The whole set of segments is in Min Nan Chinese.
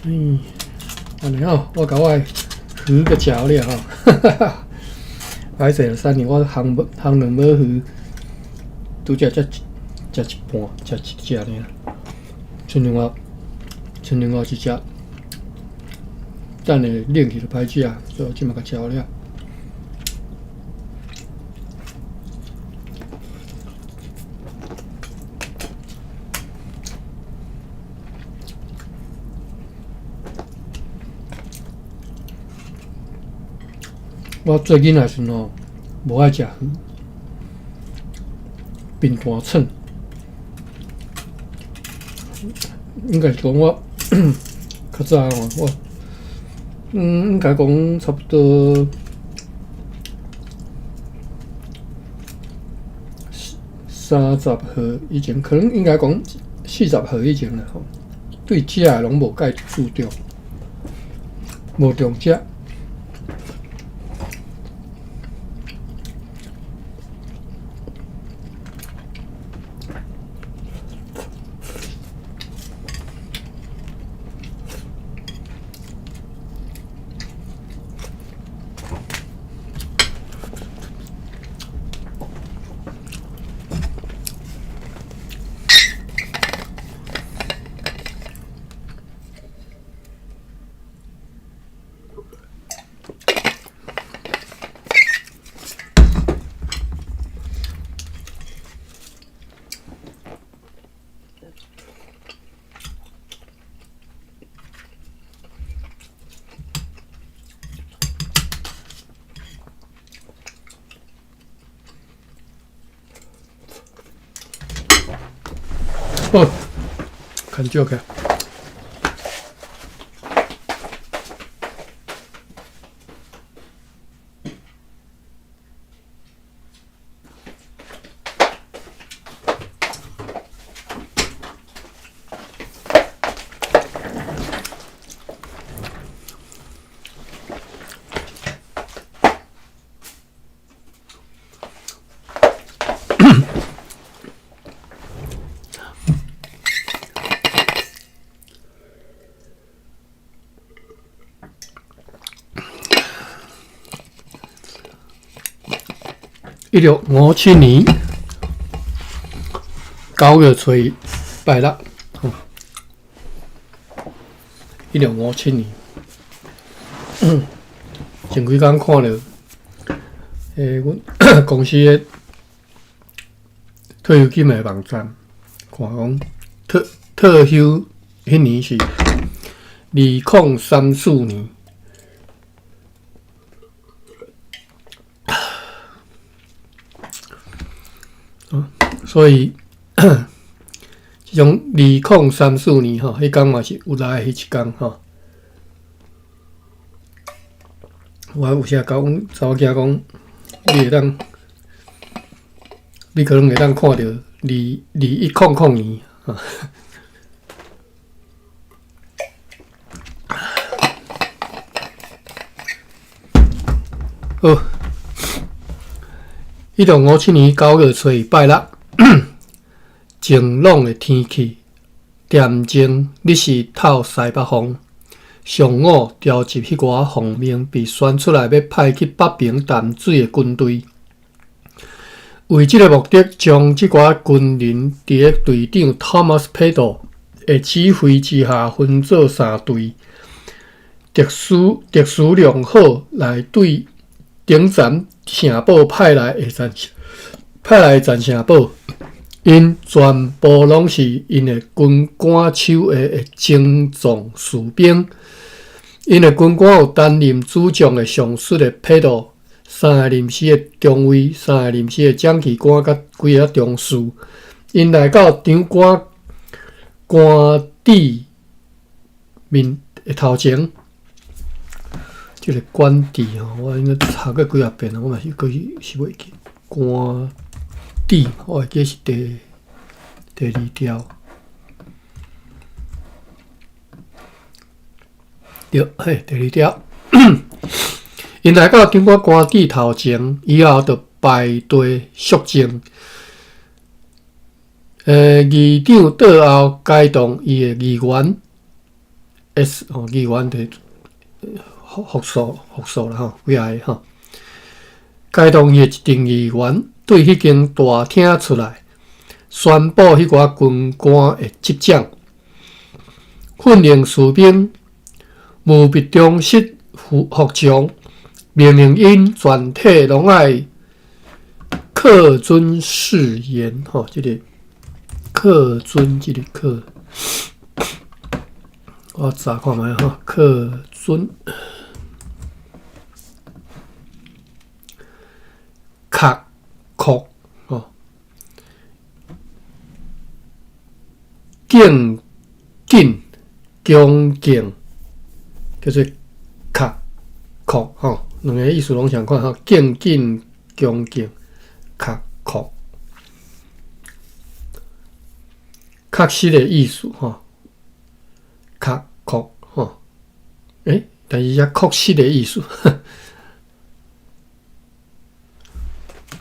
嗯，按呢吼，我共我的魚閣食予了吼，哈哈哈！歹勢啦，三年我烘烘兩尾魚，拄才才食一半，食一隻爾。親像我，親像我一隻，等下冷去就歹食，所以我這馬共食予了。我做囡仔時吼，無愛食魚，貧惰蠢。應該是講我較早吼，我應該講差不多30歲以前，可能應該講40歲以前啦吼，對食的攏無介注重，無重食。好，牽少起。1657年9月初一拜六，1657年，前幾工看著，阮公司的退休金的網站，看講退休彼年是2034年。所以這種2034年吼，彼工嘛是有來的彼一工吼。我有時共阮查某囝講，你會當，你可能會當看著2100年。好，1657年9月初一拜六，晴朗的天氣，恬靜，日時透西北風。上午召集彼寡奉命被選出來欲派去北平淡水的軍隊，為這个目的，將這寡軍人佇咧隊長 Thomas Peto 的指揮之下，分做三隊，特殊良好來對頂層城堡派來的戰城堡，𪜶全部攏是𪜶的軍官手下的精壯士兵。𪜶的軍官有擔任主將的上述的佩托，三个臨時的中尉，三个臨時的掌旗官，佮幾个中士。𪜶來到長官官邸面的頭前，這个官邸吼，我應該查過幾仔遍啊，我嘛是閣是袂記。官邸，我會記是第二條。對，嘿，第二條。𪜶來到長官官邸頭前以後，就排隊肅靜。議長倒後開動伊的議員， S 吼，議員佇複數複數啦吼，幾仔个吼。該同意的一陣議員對彼間大廳出來，宣布彼寡軍官的執掌，訓令士兵務必忠實服從，命令𪜶全體攏愛恪遵誓言吼，這個恪遵，這個恪，我查看覓吼，恪遵，確確吼，敬謹恭敬，叫做確確吼，兩个意思攏相款吼，敬謹恭敬，確確，確實的意思吼，確確吼，欸，但是寫確實的意思，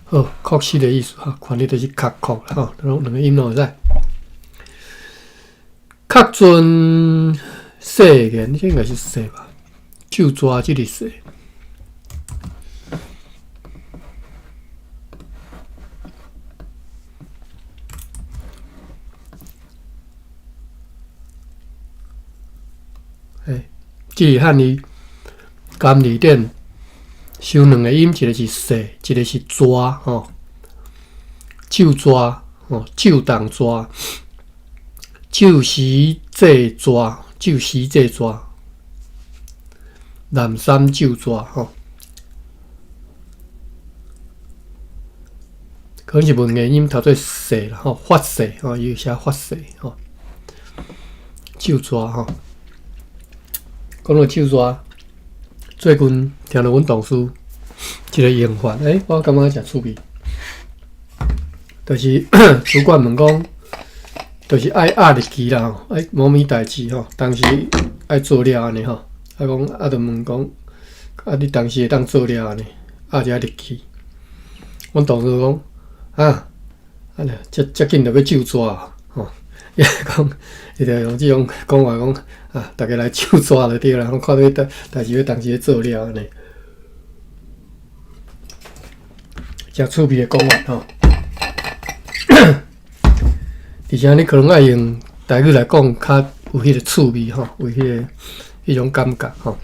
好，確實的意思吼，看你就是確確吼，兩個音攏會使。恪遵誓言，這應該是誓吧？咒詛這个誓。欸，這是漢字甘字典收兩个音，一个是誓，一个是蛇吼。咒蛇吼，咒動蛇，咒時祭蛇，咒時祭蛇，南山咒蛇吼。可能是文言音讀做誓啦吼，發誓吼，伊寫發誓吼，咒蛇吼。講到咒蛇，最近聽著阮同事一个用法，欸，我感覺誠趣味，就是主管問講，就是愛壓日期啦吼，愛某物代誌吼，當時愛做了按呢吼，啊講啊，就問講，啊你當時會當做了按呢，壓一下日期。阮同事講，啊，啊，遮遮緊就欲咒蛇吼，伊講，伊就用這種講話講，啊，逐家來咒蛇就對啦，看欲代代誌欲當時欲做了按呢，誠趣味的講法吼。而且你可能愛用台語來講，較有彼個趣味吼，有彼个彼種感覺吼。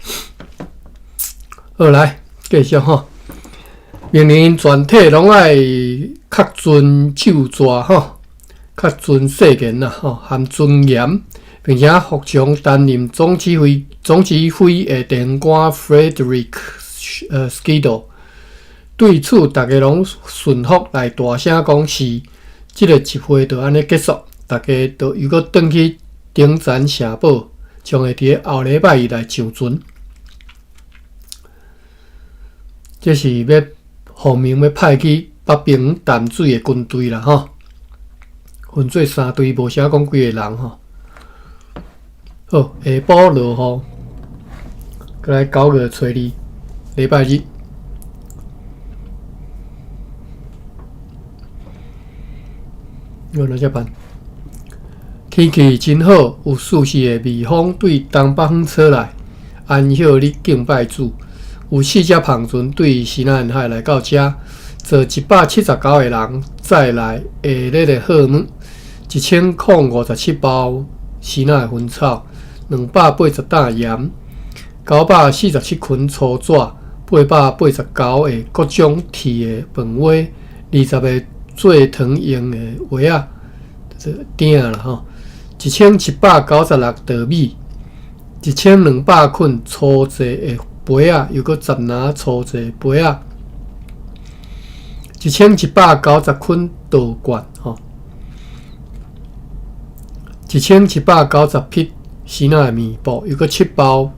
好，來繼續吼。命令𪜶全體攏愛恪遵咒詛吼，恪遵誓言啦吼，含尊嚴，並且服從擔任總指揮總指揮的地方官 Frederick Skiddo。對此，逐家攏順服來大聲講是。這个集會就按呢結束，逐家就又閣轉去頂層城堡，將會佇後禮拜一來上船。這是欲奉命欲派去北爿淡水的軍隊啦，吼！分做三隊，無寫講幾个人吼。好，下晡落雨，閣來9月初2，禮拜日。我來這辦。天氣真好，有40个蜜蜂對東北方吹來，安歇咧敬拜主。有四隻帆船對西南海來到遮，坐179个人載來下熱的貨物，1057包西奈薰草，280擔鹽，947捆粗紙，889个各種鐵的飯碗，20个做糖用的鍋仔，這鼎啦吼，1796袋米，1200捆粗製的杯仔，又閣10籃粗製杯仔，1190捆稻罐吼，1790匹西奈的棉布，又閣7包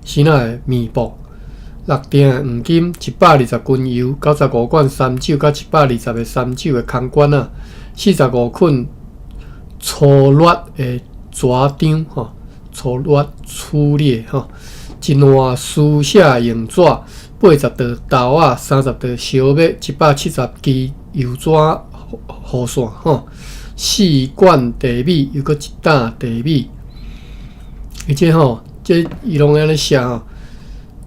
西奈的棉布。6鈿的黃金，120斤油，95罐三酒，佮120个三酒的空罐仔，45捆粗劣的蛇章吼，粗劣粗劣吼，一烂书写用纸，80袋豆仔，30袋烧麦，170支油纸雨伞吼，4罐茶米，又阁1担茶米，而且吼，這伊攏按呢寫吼，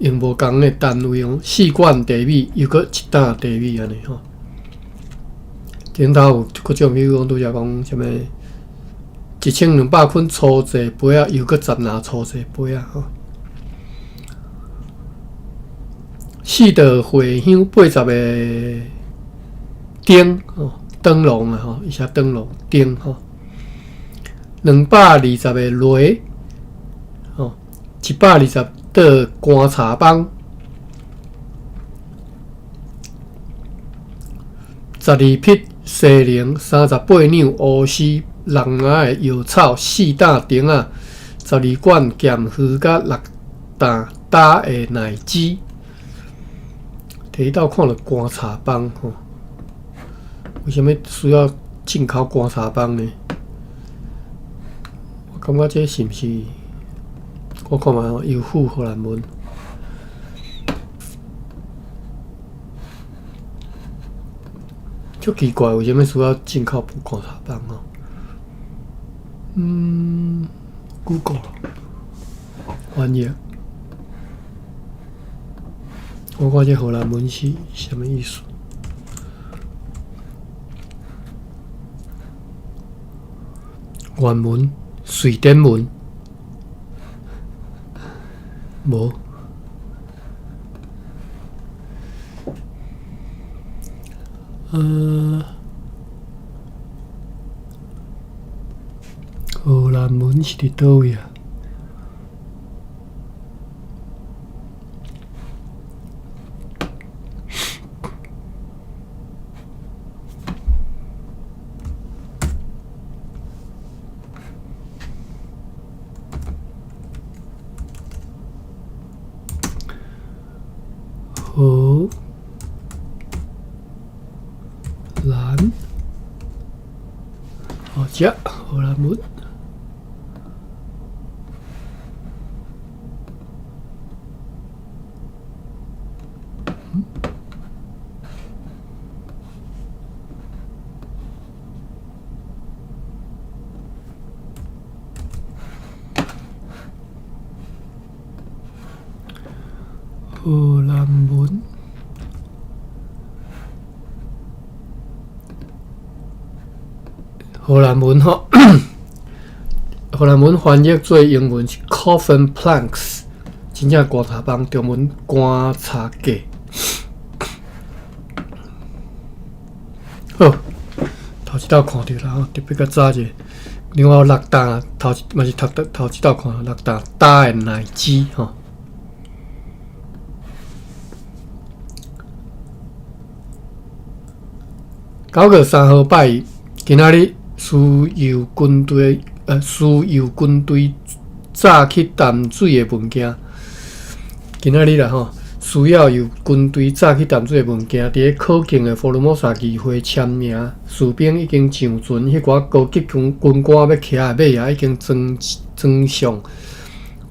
用無仝的單位用四罐茶米，又閣一擔茶米按呢吼。頂頭有各種，比如講拄才講啥物1200捆粗製杯仔，又閣十籃粗製杯仔吼。四道回香80個燈吼，燈籠啊吼，伊寫燈籠燈吼。220個螺吼，120桌棺柴枋，12匹西龙，38兩烏絲，6籃的藥草，4擔釘仔，12罐鹹魚佮6擔焦的奶雞。第一道看著棺柴枋吼，為啥物需要進口棺柴枋呢？我感覺這是毋是？我看覓吼，郵府荷蘭文，足奇怪，為啥物需要進口棺柴枋吼？Google 翻譯，我看這荷蘭文是啥物意思？原文、瑞典文，無。荷蘭文是佇佗位啊？荷蘭，哦，這荷蘭文。荷蘭文，荷蘭文吼，荷蘭文翻譯做英文是 coffin planks，真正棺柴枋，中文棺柴架。好，頭一道看著啦吼，特別較早者，另外有六擔，頭嘛是頭頭一道看六擔焦的奶雞吼。9月3號拜一，今仔日私有軍隊，私有軍隊早去淡水的物件，今仔日啦吼，需要由軍隊早去淡水的物件，佇咧可敬的福爾摩沙議會簽名，士兵已經上船，彼寡高級軍軍官欲騎的馬仔已經裝裝上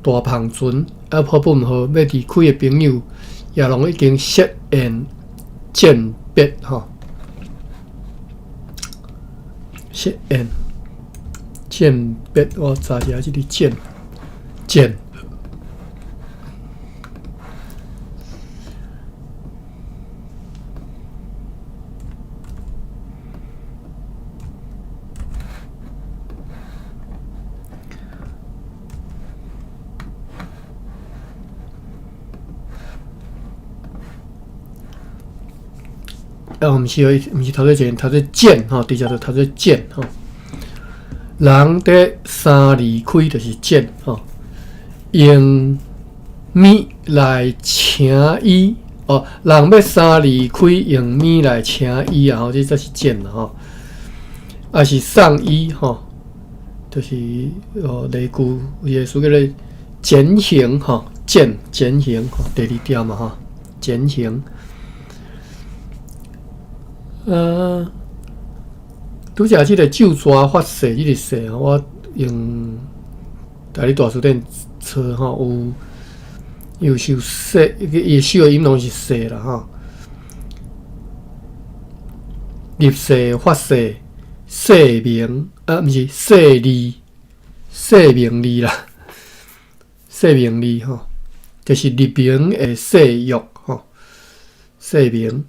大帆船，啊，普本號欲離開的朋友也攏已經設宴餞別吼。設宴餞別，我查一下這個餞餞。啊，毋是哦，毋是讀做戰，讀做戰吼，直接就讀做戰吼。人佇三離開就是戰吼，用物來請伊哦，人欲三離開，用物來請伊啊吼，這才是戰啦吼。抑是送伊吼，就是哦，例句有一個詞叫做踐行吼，踐踐行吼，第二條嘛吼，踐行。拄才這個咒蛇發誓這個誓吼，我用台語大辭典查吼，有有受誓，伊手的音攏是誓啦吼。立誓發誓，誓名啊，毋是誓字，誓名字啦，誓盟字吼，就是立盟的誓約吼，誓盟，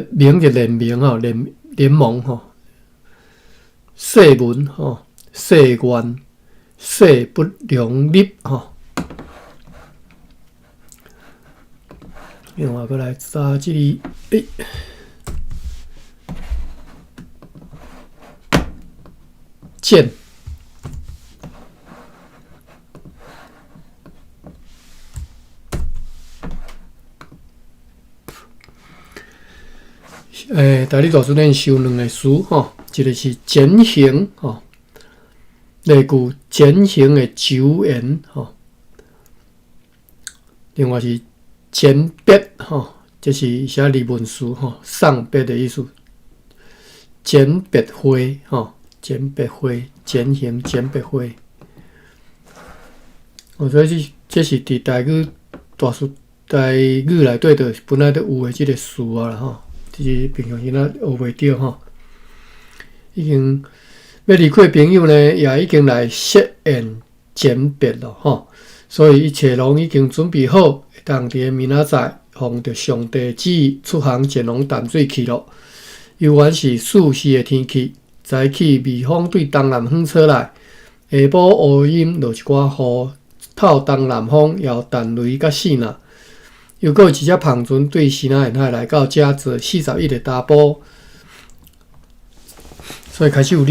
盟就聯盟吼，聯盟吼，誓文吼，誓願，勢不兩立吼。另外，閣來查這个，欸，簡。欸，台語大辭典收兩个詞吼，一个是簡行吼，例句簡行的周延吼，另外是簡筆吼，這是寫日文詞吼，送筆的意思。簡筆會吼，簡筆會，簡行簡筆會。哦，所以這是佇台語大辭台語內底就本來就有的這个詞啊啦吼。這是平常時咱學袂著吼，已經欲離開的朋友呢，也已經來設宴餞別咯吼，所以一切攏已經準備好，會當佇個明仔載奉著上帝旨意出航前往淡水去咯。猶原是四時的天氣，早起微風對東南風吹來，下晡烏陰落一寡雨，透東南風，也有陳雷佮四若。又閣有一隻帆船對西南沿海來到遮坐41個查埔，所以開始有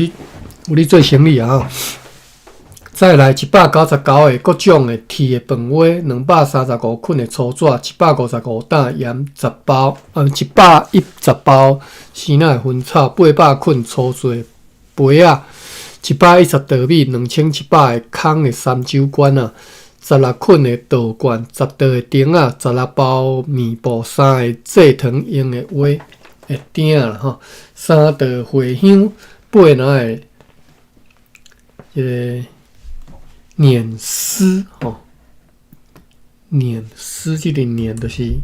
咧做生意啊！再來199個各種的鐵的飯鍋，235捆的粗紙，155擔鹽，10包，110包生的薰草，800捆粗做的杯仔，110袋米，2700個空的三酒罐啊！16捆的稻罐，10桌的燈仔，16包棉布，3個製糖用的鍋的鼎啦吼，3袋茴香，8籃的這个碾絲吼，碾絲這个碾就是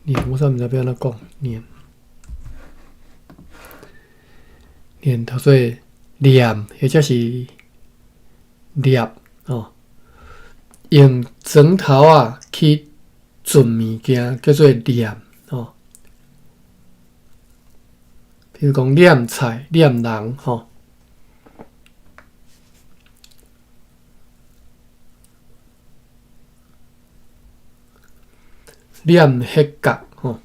碾，我煞毋知欲按怎講碾，碾讀做念或者是粒吼，用磚頭仔去鑄物件叫做念吼。比如講念菜、念人吼，念彼角吼。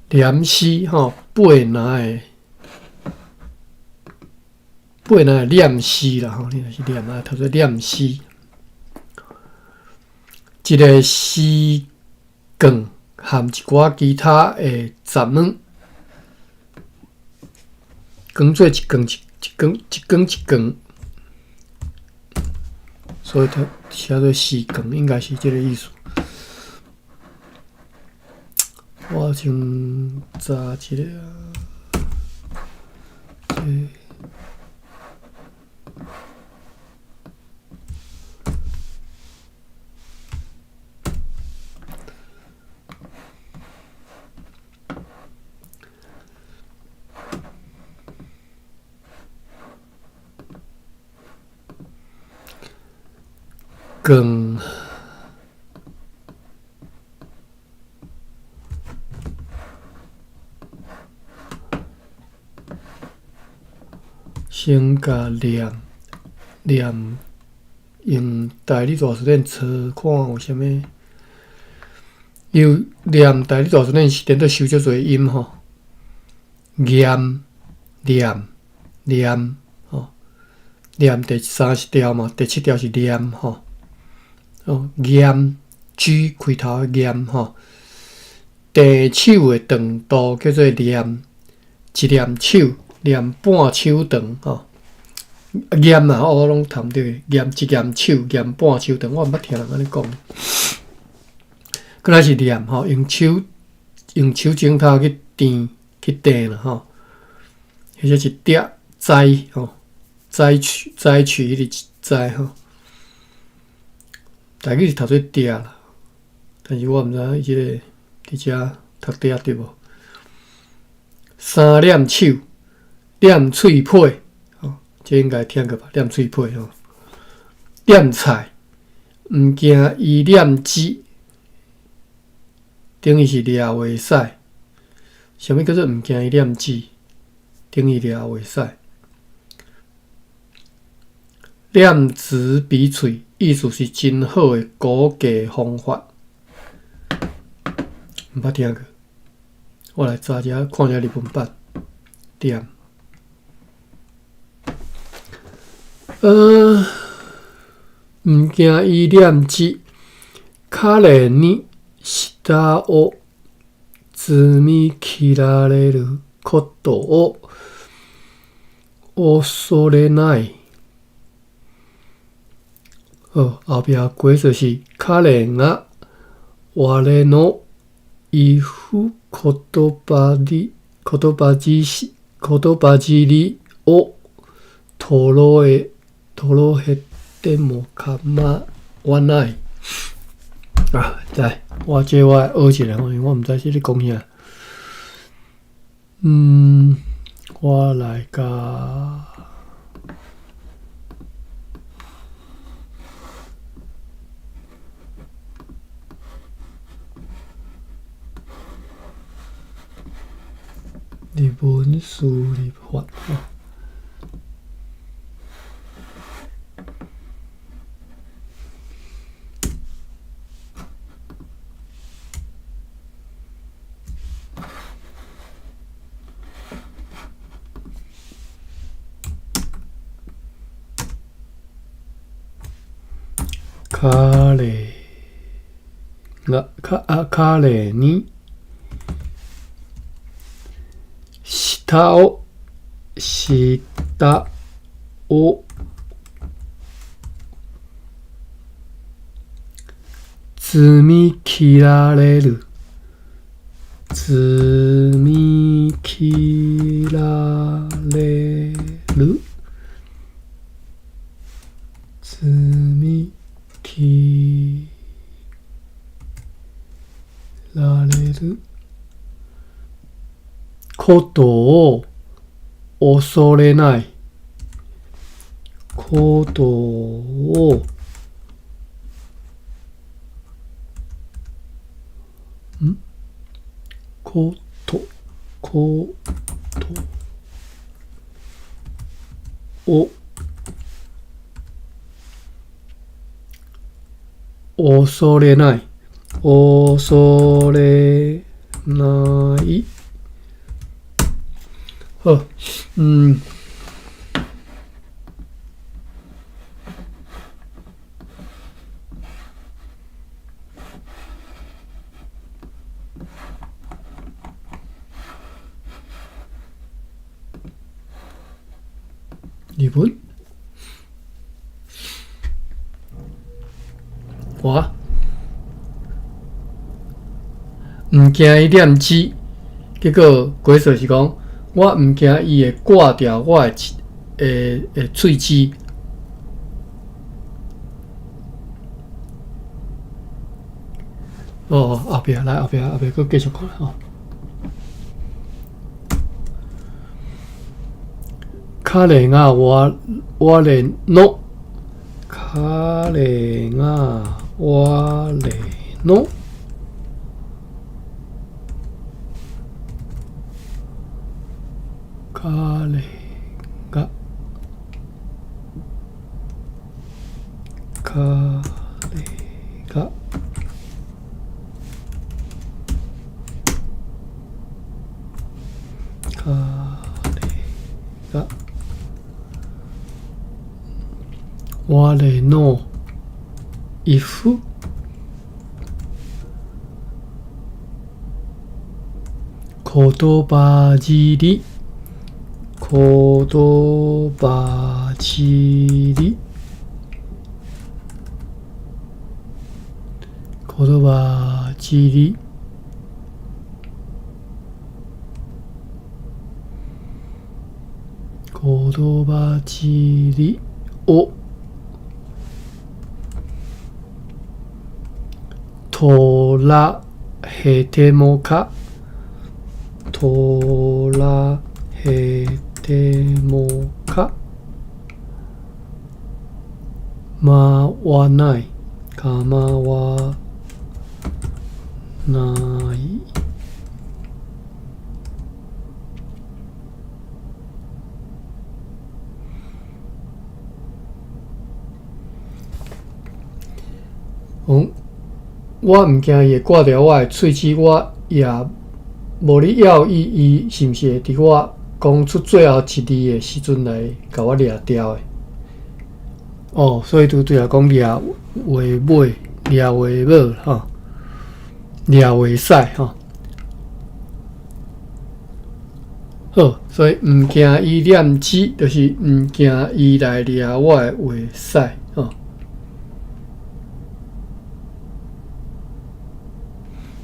念絲吼，8籃的8籃的念絲啦吼，你若是念啊，讀做念絲。一个絲棍含一寡其他的雜物，扛做一棍一一根一根一棍，所以它寫做絲棍，應該是這个意思。我先查一下，這。棍先共念念，用台語大辭典查看有啥物。有念台語大辭典是顛倒收足濟音吼，念念念吼，念第三十條嘛，第七條是念吼，哦，驗 G 開頭的驗吼，鄭手的長度叫做念，一念手，念半手長吼，驗啊，我攏讀毋著，驗一念手，驗半手長，我毋捌聽人按呢講。閣來是念吼，用手指頭去掂去掂啦吼，或者是摘摘吼，摘取摘取彼個摘吼，台語是讀做摘啦，但是我毋知伊這个佇遮。讀著對無？三念手，念喙皮，吼，這應該聽過吧？念喙皮吼，念菜，毋驚伊念舌，等於是掠袂使。啥物叫做毋驚伊念舌？等於掠袂使。念舌比喙，意思是真好的估計方法。毋捌聽過，我來查一下，看一下日文版。念，毋驚伊念舌，彼に舌を詰み切られることを恐れない。好，後壁解釋是彼が我の言う言葉に言葉じ言葉尻をとろえとろへても構わない。啊，來，我這我來學一下，因為我毋知這咧講啥。我來共日文輸入法吼。彼がかあ彼に舌を舌を詰み切られる詰み切られる詰み切られることを恐れないことをんことことを恐れない恐れない。好，日文，我毋驚伊念舌，結果解釋是講，我毋驚伊會割掉我的的喙齒。哦，後壁來後壁後壁閣繼續看吼。彼が我我の彼が我の彼が彼が彼が我の if 言葉尻言葉尻言葉尻言葉尻を取らへてもかトラヘテもかまわない、かまわない。讲我毋驚伊會割掉我的喙齒，我也無咧要伊，伊是毋是會佇我講出最後一字的時陣來共我掠掉的？哦，所以拄拄仔講掠話尾，掠話尾吼，掠話屎吼。好，所以毋驚伊念舌，就是毋驚伊來掠我的話屎吼。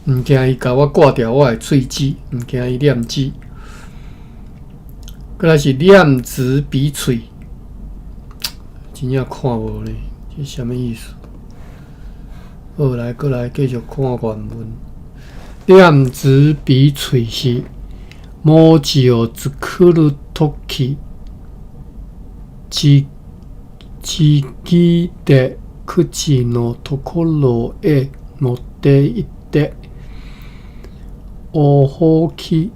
毋驚伊共我割掉我的喙齒，毋驚伊念舌。閣來是念舌比喙，真正看無呢，這是啥物意思？好，來，閣來繼續看原文。念舌比喙是文字を作る時、ちぎで口のところへ持っていって、大き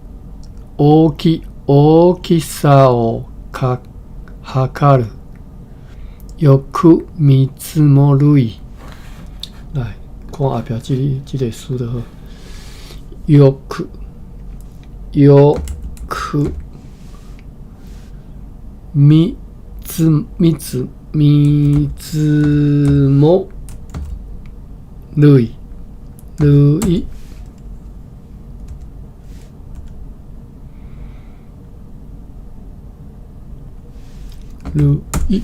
大き大きさをか測る。よく見積もるい。來，看後壁這個詞就好。よくよく見積見積見積もるいるいるい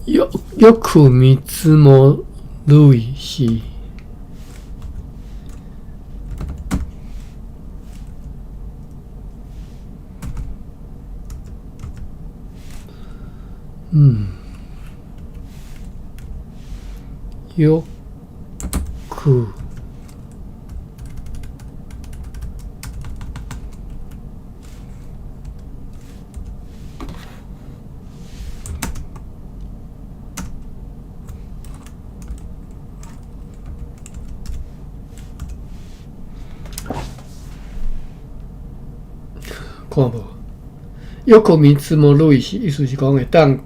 よよく見積もるい是嗯，よく看無？よく見積もるい是意思是講會當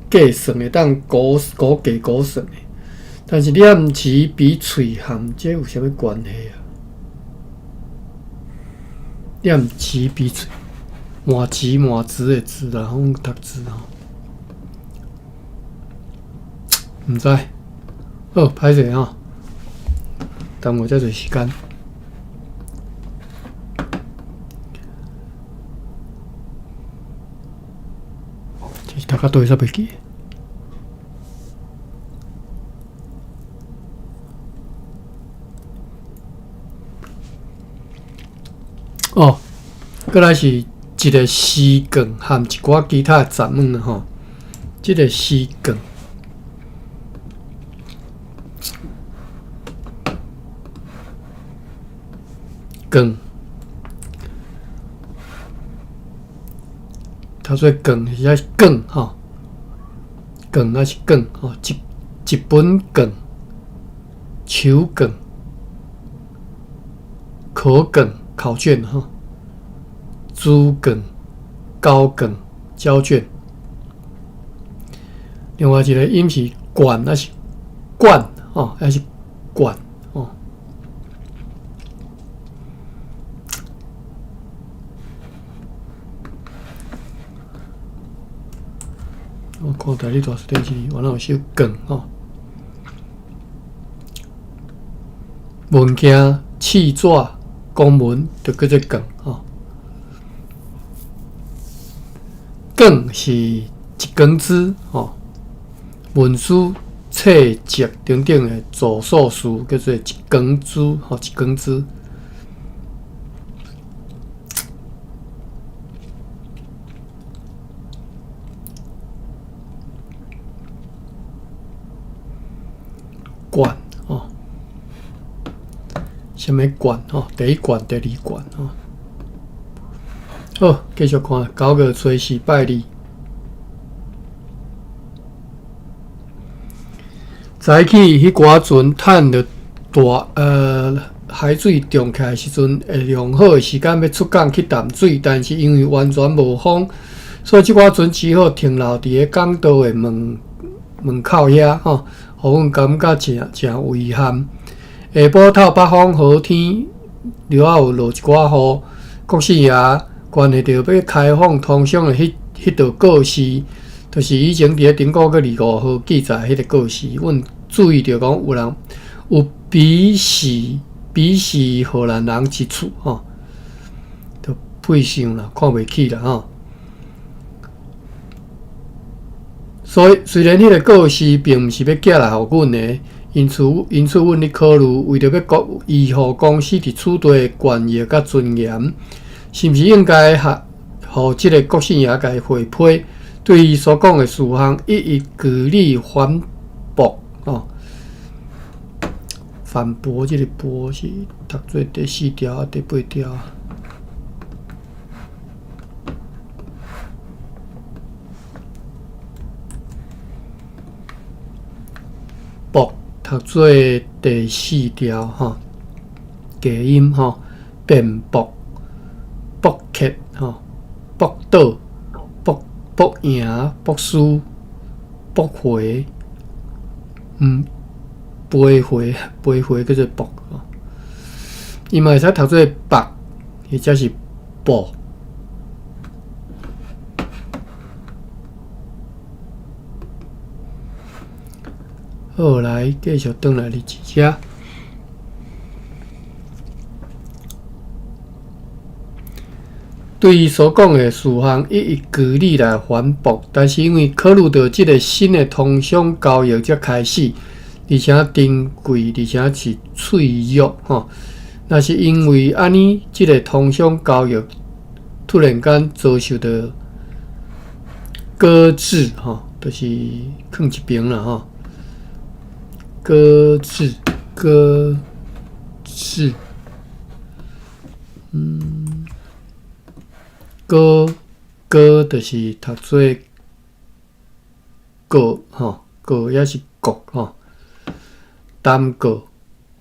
計算，會當估估計估算的。但是念舌比喙含，這有啥物關係啊？念舌比喙，滿舌滿舌的舌啦，攏讀字吼，毋知。好，歹勢吼，耽誤遮濟時間。這是讀到佗位煞袂記。哦，閣來是一个詩卷含一寡其他的雜文吼。這个詩卷，卷，讀做卷是抑是卷吼？卷抑是卷吼？一一本卷，手卷，考卷，考卷吼，書卷、膠卷、膠卷。另外一个音是管，抑是管吼，抑是管吼。我看台語大辭典是原來有寫卷吼，文件、試紙、公文就叫做卷吼。卷是一卷子吼，文書、冊籍等等的組數詞叫做一卷子吼，一卷子。卷吼，啥物卷吼？第一卷、第二卷吼。好，繼續看9月初四拜二。早起彼寡船趁著大海水漲起來時陣，會良好的時間欲出港去淡水，但是因為完全無風，所以這寡船只好停留佇咧港道的門口遐吼，予阮感覺誠誠遺憾。下晡透北風好天，了後落一寡雨。國姓爺關係著欲開放通商的彼道告示，就是以前佇咧頂古閣25號記載彼个告示，阮注意著講有人有鄙視荷蘭人之處吼，就配想啦，看袂起啦吼。所以雖然彼个告示並毋是欲寄來予阮的，因此阮咧考慮，為著欲維護公司佇此地的權益佮尊嚴，是毋是應該予這个國姓爺共伊回批，對伊所講的事項一一據理反駁吼。反駁這个駁是讀做第四條啊，第八條。駁讀做第四條吼，假音吼，辯駁、駁克吼，駁倒、駁贏、駁輸、駁回，徘徊、徘徊叫做駁，伊嘛會使讀做縛，或者是駁。好，來繼續轉來日誌遮。對伊所講的事項一一據理來反駁，但是因為考慮到這个新的通商交易才開始，而且珍貴，而且是脆弱吼。若是因為按呢，這个通商交易突然間遭受到擱置吼，就是囥一邊啦吼。擱置，擱置，擱擱就是讀做擱吼，擱抑是國吼，耽擱，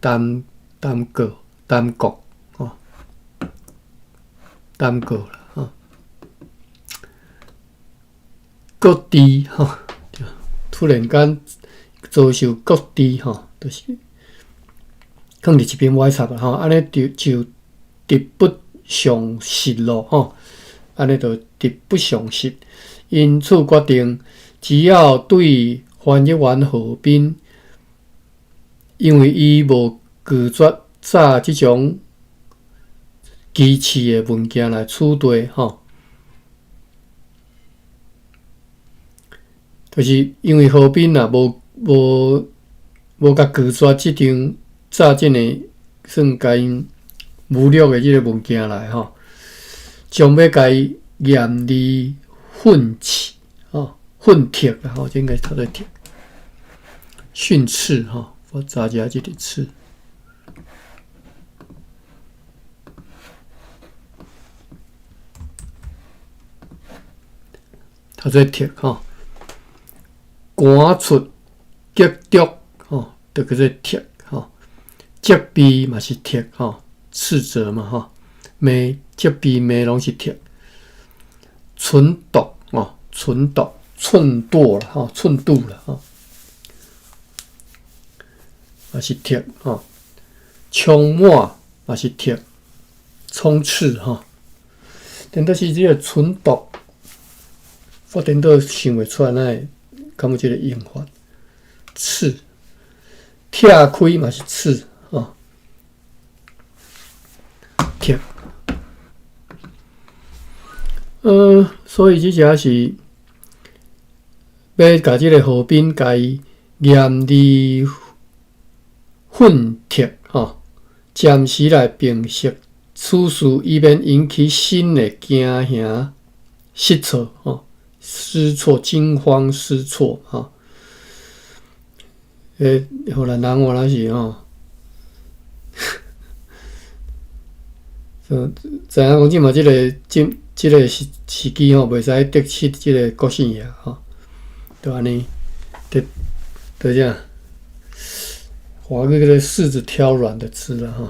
耽擱，耽擱吼，耽擱啦吼，擱置吼，突然間遭受擱置吼，就是囥佇一邊歪插啦吼，按呢就得不償失咯吼，按呢就得不償失。因此決定，只要對翻譯員何斌，因為伊無拒絕紮這種機器的文件來處理吼，就是因為何斌若無共拒絕這張詐這个算共𪜶侮辱的這个物件來吼，將欲共伊嚴厲訓斥吼，訓斥啦吼，這應該讀做斥，訓斥吼，我查一下這个斥，讀做斥吼，趕出激毒吼，就叫做斥吼，責備嘛是斥吼，斥責嘛吼，罵責備罵攏是斥，忖度吼，忖度寸度啦吼，寸度啦吼，嘛是斥吼，充滿嘛是斥，充斥吼，顛倒是這个忖度，我顛倒想袂出來，哪會敢有這个用法？斥，拆開嘛是斥吼，斥。所以這遮是欲共這个何斌共伊嚴厲訓斥吼，暫時來平息此事，以免引起新的驚嚇失措吼，失措驚慌失措吼。荷蘭人原來是吼，知影講這馬這个這這个時時機吼，袂使得失這个國姓爺吼，就按呢，就就這樣，華語叫做柿子挑軟的吃啦吼，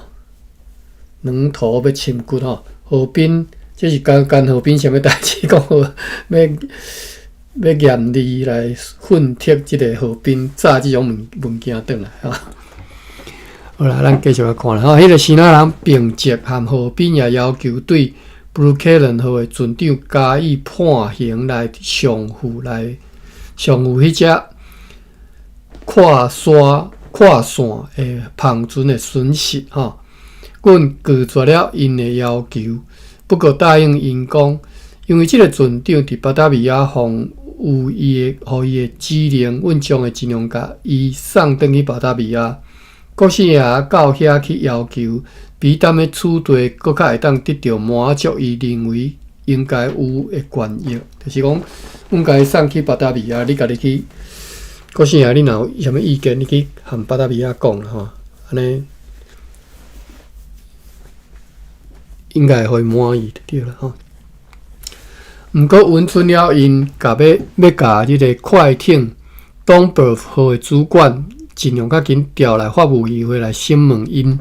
軟土欲深掘吼，河濱這是干干河濱啥物代誌？講好欲欲嚴厲來訓斥這个河濱炸這種物物件轉來吼。好啦，咱繼續來看啦吼，彼个支那人並捷和河濱也要求對 Breuckelen 號的船長加以判刑來償付來償付彼隻跨線跨線的帆船的損失吼。阮拒絕了𪜶的要求，不過答應𪜶講，因為這个船長佇巴達維亞予有伊的予伊的指令，阮將會盡量共伊送轉去巴達維亞。國姓爺到遐去要求，比踮咧此地閣較會當得著滿足伊認為應該有的權益，就是講，阮共伊送去巴達維亞，你家己去國姓爺，你若有啥物意見，你去和巴達維亞講啦吼，按呢應該會予伊滿意就對啦吼。毋過允准了𪜶，共欲欲共這个快艇 Domburg 號的主管。盡量較緊調來法務議會來審問𪜶，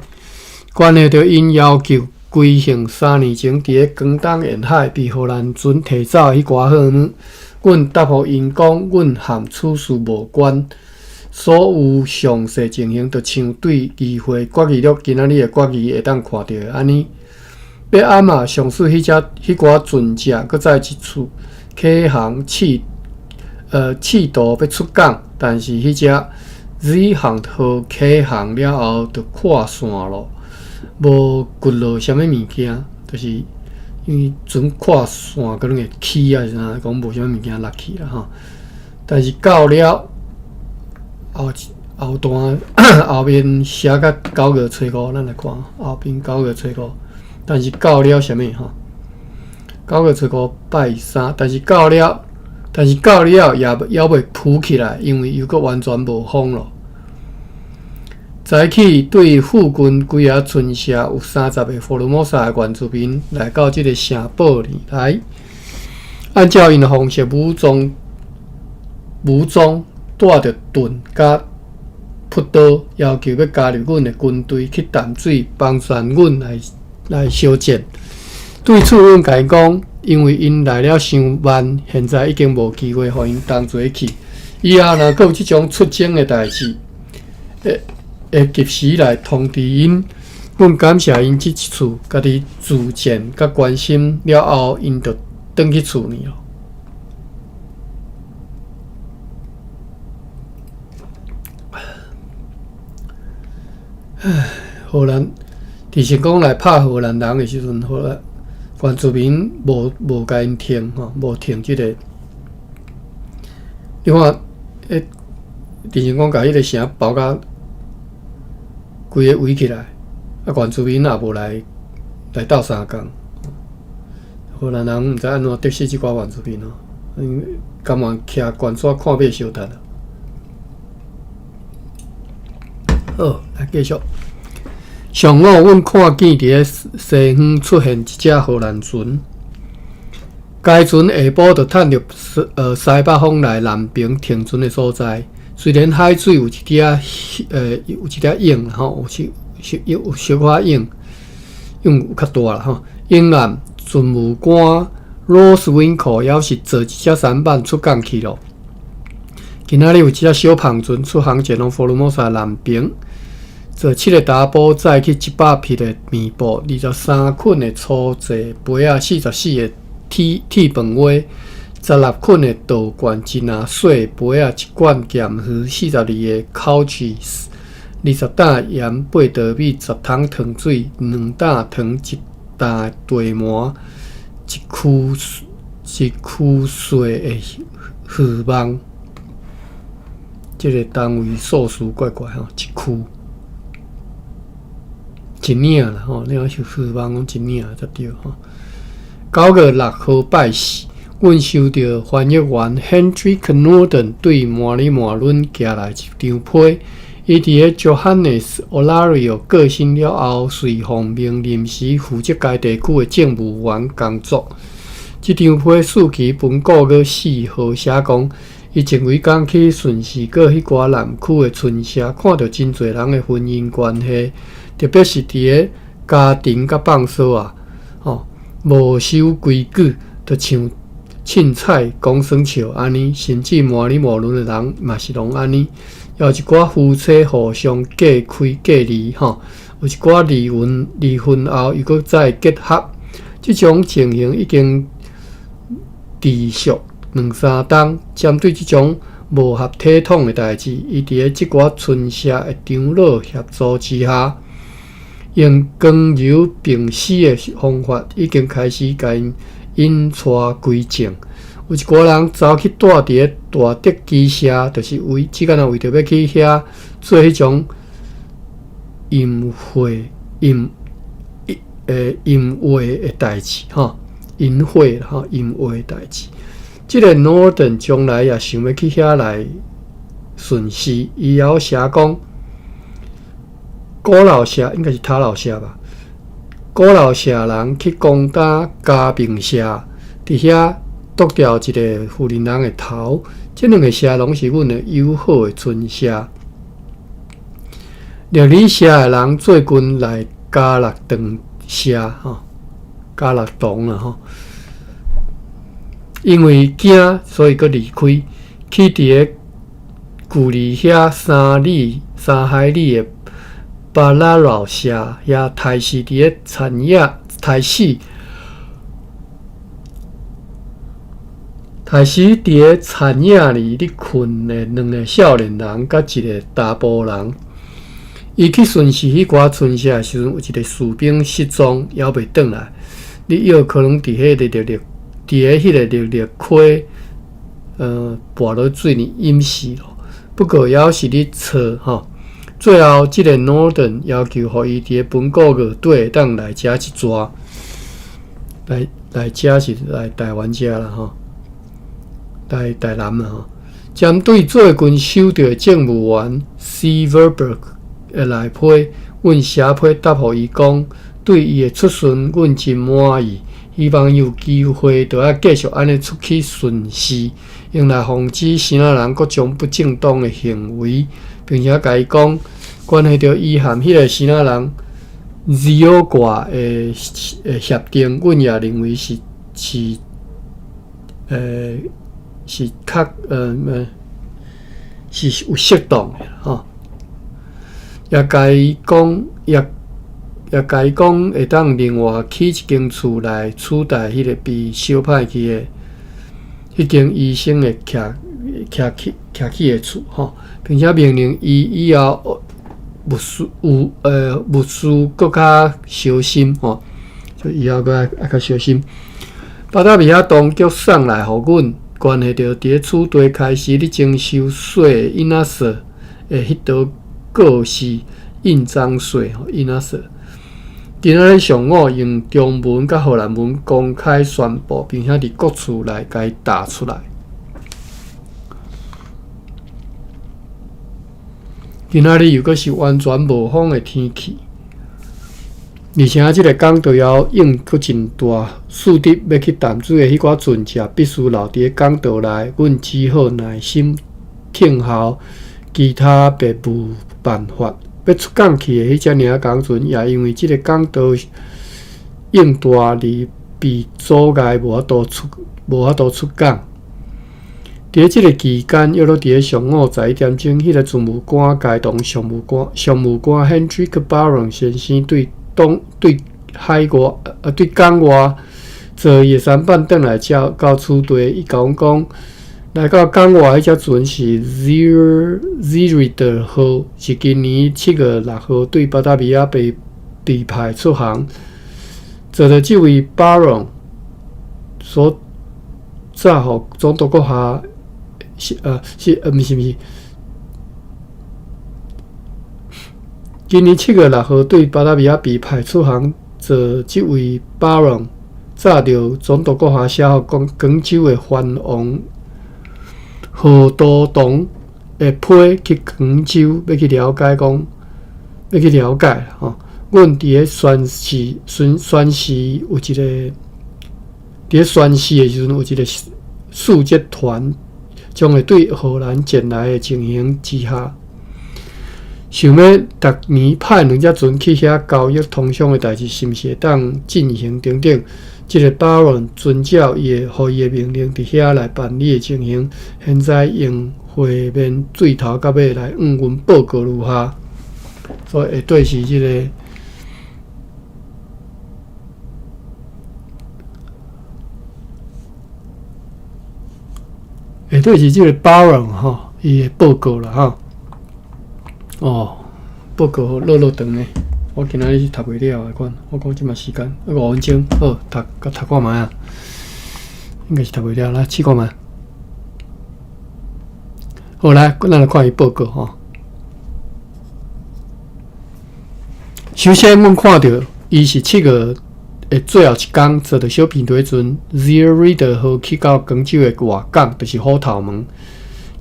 關係著𪜶要求規行3年前佇咧廣東沿海被荷蘭船提走的彼寡貨物，阮答覆𪜶講，阮和此事無關。所有詳細情形，就像對議會決議錄今仔日的決議會當看著的按呢。欲按怎上述彼隻彼寡船隻，閣再一次啟航試試圖欲出港，但是彼隻。Zeehaand 號啟航了後，就跨線咯，無掘落啥物物件，就是因為船跨線可能會起啊，是啥講無啥物物件落去啦吼。但是到了後後段後面寫甲九月初五，咱來看後邊九月初五，但是到了啥物吼？九月初五拜三，但是到了。但是到了也猶未浮起來，因為又閣完全無風咯。早起對附近幾仔村社有30個福爾摩沙的原住民來到這个城堡裡來，按照𪜶的方式武裝武裝帶著盾佮朴刀，要求欲加入阮的軍隊去淡水幫助阮來來相戰。對此，阮共𪜶講，因為𪜶來了傷慢，現在已經無機會予𪜶同齊去。以後若閣有這種出征的代誌，會會及時來通知𪜶。阮感謝𪜶這一次家己自薦佮關心了後，𪜶就轉去厝裡咯。唉，荷蘭佇成功來拍荷蘭人的時陣，荷蘭原住民無無共𪜶停吼，無停這个。你看，彼鄭成功共彼个城包甲規个圍起來，啊，原住民也無來來鬥相共。荷蘭人毋知按怎得失這寡原住民哦，𪜶甘願徛懸紙看馬相趁啊。好，來繼續。上午，阮看見佇咧西方出現一隻荷蘭船，該船下晡就趁著西北風來南爿停船的所在。雖然海水有一點仔有一點仔湧吼，有小有小可湧，湧有較大啦吼。沿岸船務官 Roosewinkel 猶是坐一隻舢舨出港去咯。今仔日有一隻小帆船出航前往福爾摩沙南爿。坐七个查埔載去100匹的棉布，23捆的粗製杯仔，44个鐵鐵飯鍋，16捆的稻罐，一籃細杯仔，一罐鹹魚，42个烤翅，20擔鹽，八袋米，10桶糖水，2擔糖，一擔茶糜，一區一區細的魚網。這个單位數字怪怪吼，一區。一領啦吼，你講是魚網講一領才對吼。9月6號拜四，阮收著翻譯員 Hendrik Noorden 對摩里馬倫寄來一張批，伊佇个 Johannes Olario 過身了後，隨奉命臨時負責該地區的政務員工作。這張批四期文告月4號寫講，伊前幾工去巡視過彼寡南區的村社，看著真濟人的婚姻關係，特別是佇个家庭佮放捒啊，吼，無守規矩，就像凊彩講耍笑按呢，甚至麻里麻倫的人嘛是攏按呢。也有一寡夫妻互相隔開隔離，吼，有一寡離婚離婚後又閣再結合，這種情形已經持續兩三冬。針對這種無合體統的代誌，伊佇个這寡村社的長老協助之下，用剛柔並施的方法，已經開始共𪜶引帶歸正。有一寡人走去蹛佇个大德基社，就是為只敢若為著欲去遐做彼種淫穢、淫淫穢的代誌，吼，淫穢吼，淫穢的代誌。這个 Norton 將來也想欲去遐來巡視，伊猶寫講，古老社應該是塔老社吧？古老社人去攻打嘉明社，佇遐剁掉一个婦人人的頭。這兩个社攏是阮的友好的村社。六里社的人最近來加樂長社，吼，加樂堂啦，吼。因為驚，所以閣離開，去佇个距離遐3里、3海里的巴拉老社遐刣死佇个田野刣死，刣死佇个田野裡咧睏的兩个少年人，佮一个查埔人。伊去巡視彼寡村社的時陣，有一个士兵失蹤，猶未轉來。你有可能佇彼个綠綠，佇个彼个綠綠溪，跋落水裡淹死咯。不過猶是咧揣吼。最後，這个 Norton 要求予伊佇个本個月底會當來遮一逝，來來遮是來台灣遮啦吼，來台南啦吼。針對最近收著的政務員 C. Verberg 的來批，阮寫批答覆伊講，對伊的出巡，阮真滿意，希望伊有機會，著愛繼續按呢出去巡視，用來防止生仔人各種不正當的行為，並且共伊講，關係著伊和彼个生仔人 Zio 掛的協定，阮也認為是是是較是有適當的吼。也共伊講，也也共伊講，會當另外起一間厝來取代彼个被燒歹去的彼間醫生的徛徛起徛起的厝吼，並且命令伊以後務須有務須閣較小心吼，就以後閣愛較小心。巴達維亞當局送來予阮關係著佇咧此地開始咧徵收稅的印仔稅的彼道告示印章稅吼，印仔稅。今仔日上午用中文佮荷蘭文公開宣布，並且佇各處來共伊打出來。今仔日又閣是完全無風的天氣，而且這个港道猶湧閣真大，勢得欲去淡水的彼寡船隻必須留佇咧港道內，阮只好耐心等候，其他別無辦法。欲出港去的彼隻爾工船，也因為這个港道湧大而被阻礙，無法度出港。佇咧這个期間，約莫佇咧上午11點鐘，彼个事務官偕同商務官 Hendrik Baron 先生對東對海外對港外坐伊的舢舨轉來遮到此地，伊共阮講，來到港外彼隻船是 Zeeridder 號，是今年7月6號對巴達維亞被派出航。坐著這位 Baron 所載予總督閣下是是毋是毋是，今年7月6號對巴達維亞被派出航，坐這位 Baron 載著總督閣下寫予廣州的藩王何都堂的批去廣州，欲去了解講，欲去了解吼。阮佇咧宣誓宣宣誓有一个，佇咧宣誓的時陣有一個使節團，將會對荷蘭前來的情形之下，想欲逐年派兩隻船去遐交易通商的代誌，是毋是會當進行等等。這个 Baron 遵照伊的予伊的命令，佇遐來辦理的情形，現在用會面對頭到尾來向阮報告如下。所以下底是這个，下底是這个 Baron 吼，伊的報告啦吼。哦，報告落落長的，我今仔日是讀袂了的款。我講這馬時間5分鐘，好，讀閣讀看覓啊？應該是讀袂了，來試看覓。好來，咱來看伊報告吼。首先，阮看著伊是7月的最後一工，坐佇小平台船 Zeerijder 號去到廣州的外港，就是虎頭門。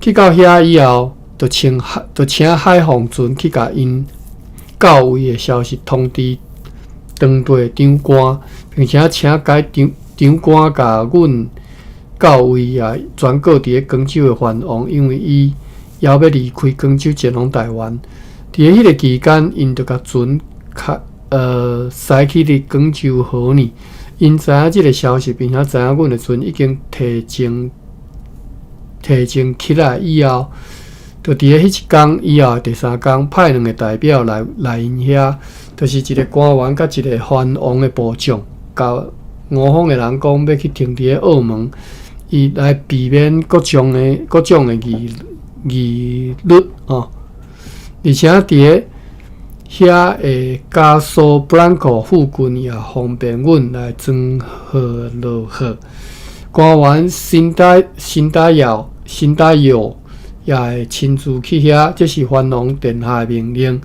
去到遐以後，就請海，就請海防船去共𪜶到位的消息通知當地長官，並且請該長長官共阮到位也轉告佇咧廣州的藩王，因為伊猶欲離開廣州前往台灣。佇咧彼个期間，𪜶就共船開駛去佇廣州河呢。𪜶知影這个消息，並且知影阮的船已經提前起來以後，就佇咧彼一工以後的第三工，派兩个代表來來𪜶遐，就是一个官員佮一个藩王的部將，共吳方的人講欲去停佇咧澳門，伊來避免各種的疑疑慮吼。而且佇咧遐的加蘇布蘭克附近也方便阮來裝貨落貨。官員辛達辛達耀辛達耀也會親自去遐，這是藩王殿下的命令，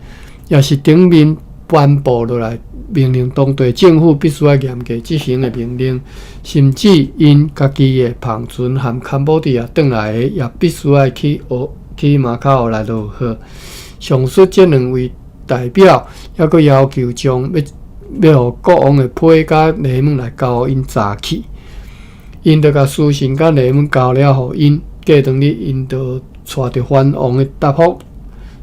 也是頂面頒布落來命令，當地政府必須愛嚴格執行的命令，甚至𪜶家己的帆船含坎波迪亞轉來的，也必須愛去澳去馬卡奧來落貨。上述這兩位代表，猶閣要求將欲予國王的批佮禮物來交予𪜶查去，𪜶就共書信佮禮物交了予𪜶，過當日𪜶就帶著藩王的答覆，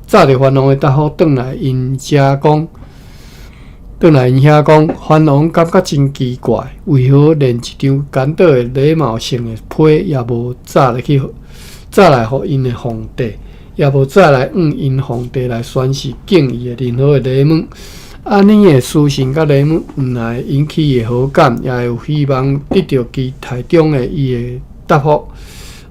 載著藩王的答覆轉來𪜶遮講，轉來𪜶遐講，藩王感覺真奇怪，為何連一張簡短的禮貌性的批也無載來去，載來予𪜶的皇帝，也無載來向𪜶皇帝來宣示敬意的任何的禮物。按呢的書信佮禮物，毋但會引起伊的好感，也會有希望得著期待中的伊的答覆，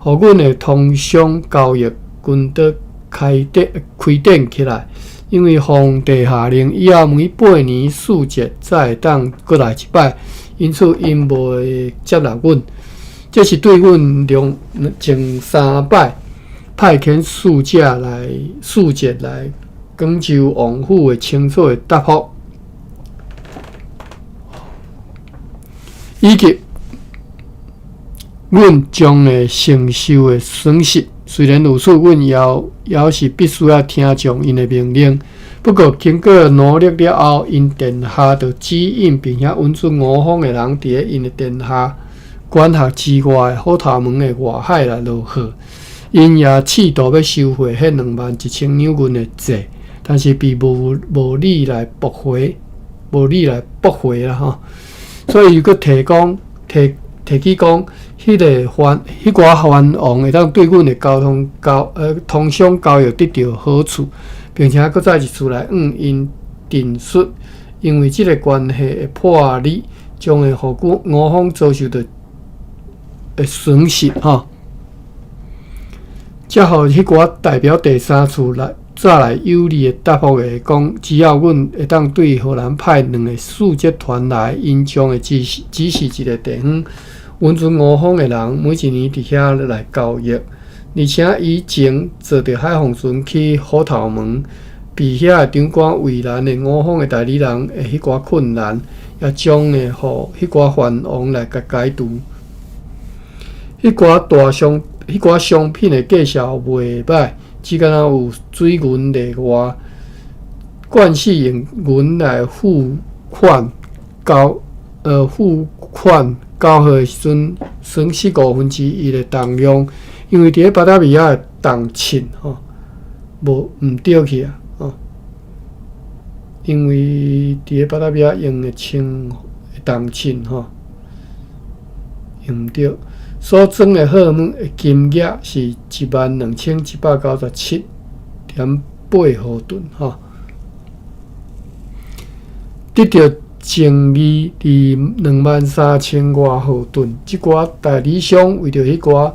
予阮的通商交易均得開展開展起來。因為皇帝下令以後每八年四節才會當閣來一擺，因此𪜶無會接納阮。這是對阮兩前三擺派遣使者來使節來廣州王府的清楚的答覆，以及阮將會承受的損失。雖然如此，阮猶猶是必須愛聽從𪜶的命令。不過，經過努力了後，𪜶殿下就指引並且允准吳方的人佇咧𪜶的殿下管轄之外的虎頭門的外海來落貨。𪜶也試圖欲收回彼21,000兩銀的債，但是被無無理來駁回，無理來駁回啦吼。所以伊閣提講提提起講，彼个藩彼寡藩王會當對阮的交通交通商交易得著好處，並且閣再一次來向𪜶陳述，因為這个關係的破裂，將會予阮吳方遭受著的損失吼。才予彼寡代表第三次來載來有利的答覆的講，只要阮會當對荷蘭派兩个使節團來，𪜶將會指示指示一个地方，允准吳方的人每一年佇遐來交易，而且以前坐著海防船去虎頭門，被遐的長官為難的吳方的代理人的彼寡困難，也將會予彼寡藩王來共解除。彼寡大商彼寡商品的價數袂䆀，只敢若有水銀例外，慣勢用銀來付款交，付款交貨的時陣，損失1/5的重量，因為佇咧巴達維亞的重秤吼，無毋對去啊，吼，因為佇咧巴達維亞用的稱重秤吼，用毋對，所裝的貨物的金額是12,197.8毫噸吼。得著淨利佇23,000外毫噸，這寡代理商為著彼寡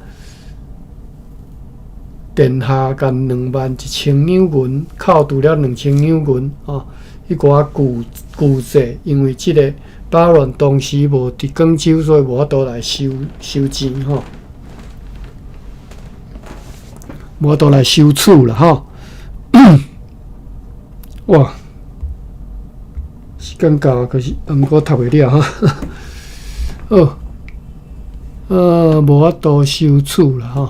殿下共21,000兩銀，扣除了2,000兩銀吼，彼寡巨巨債，因為這个巴倫當時無佇廣州，所以無法度來收收錢吼，無法度來收取啦吼。哇！時間到，可是毋過讀袂了哈。好，無法度收取啦吼，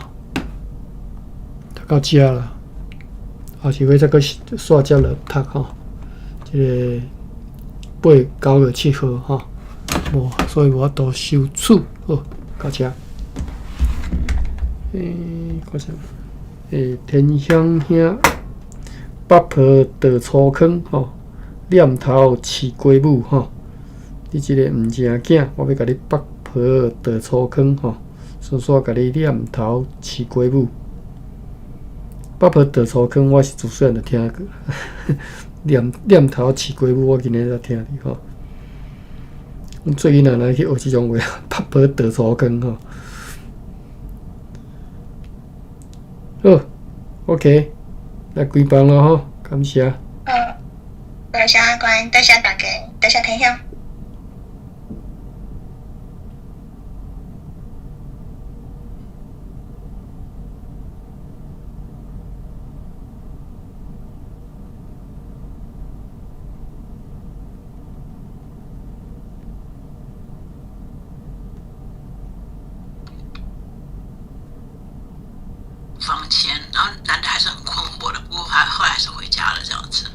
讀到遮啦，後是欲再閣煞接落讀吼。這个8、9月7號吼，無，所以無法度收取。好，到遮。看啥？天香兄，北婆倒粗糠吼。念頭飼雞母吼，你這个毋正囝，我欲共你北婆倒粗糠吼，順煞共你念頭飼雞母。北婆倒粗糠，我是自細漢就聽過。念念頭飼雞母，我今日才聽著吼。阮做囡仔哪會去學這種話？北婆倒粗糠吼。好，OK，來關房囉吼，感謝。好，多謝阿關，多謝大家，多謝天香。房間，然後男的還是很困惑的，不過他後來還是回家了，這樣子。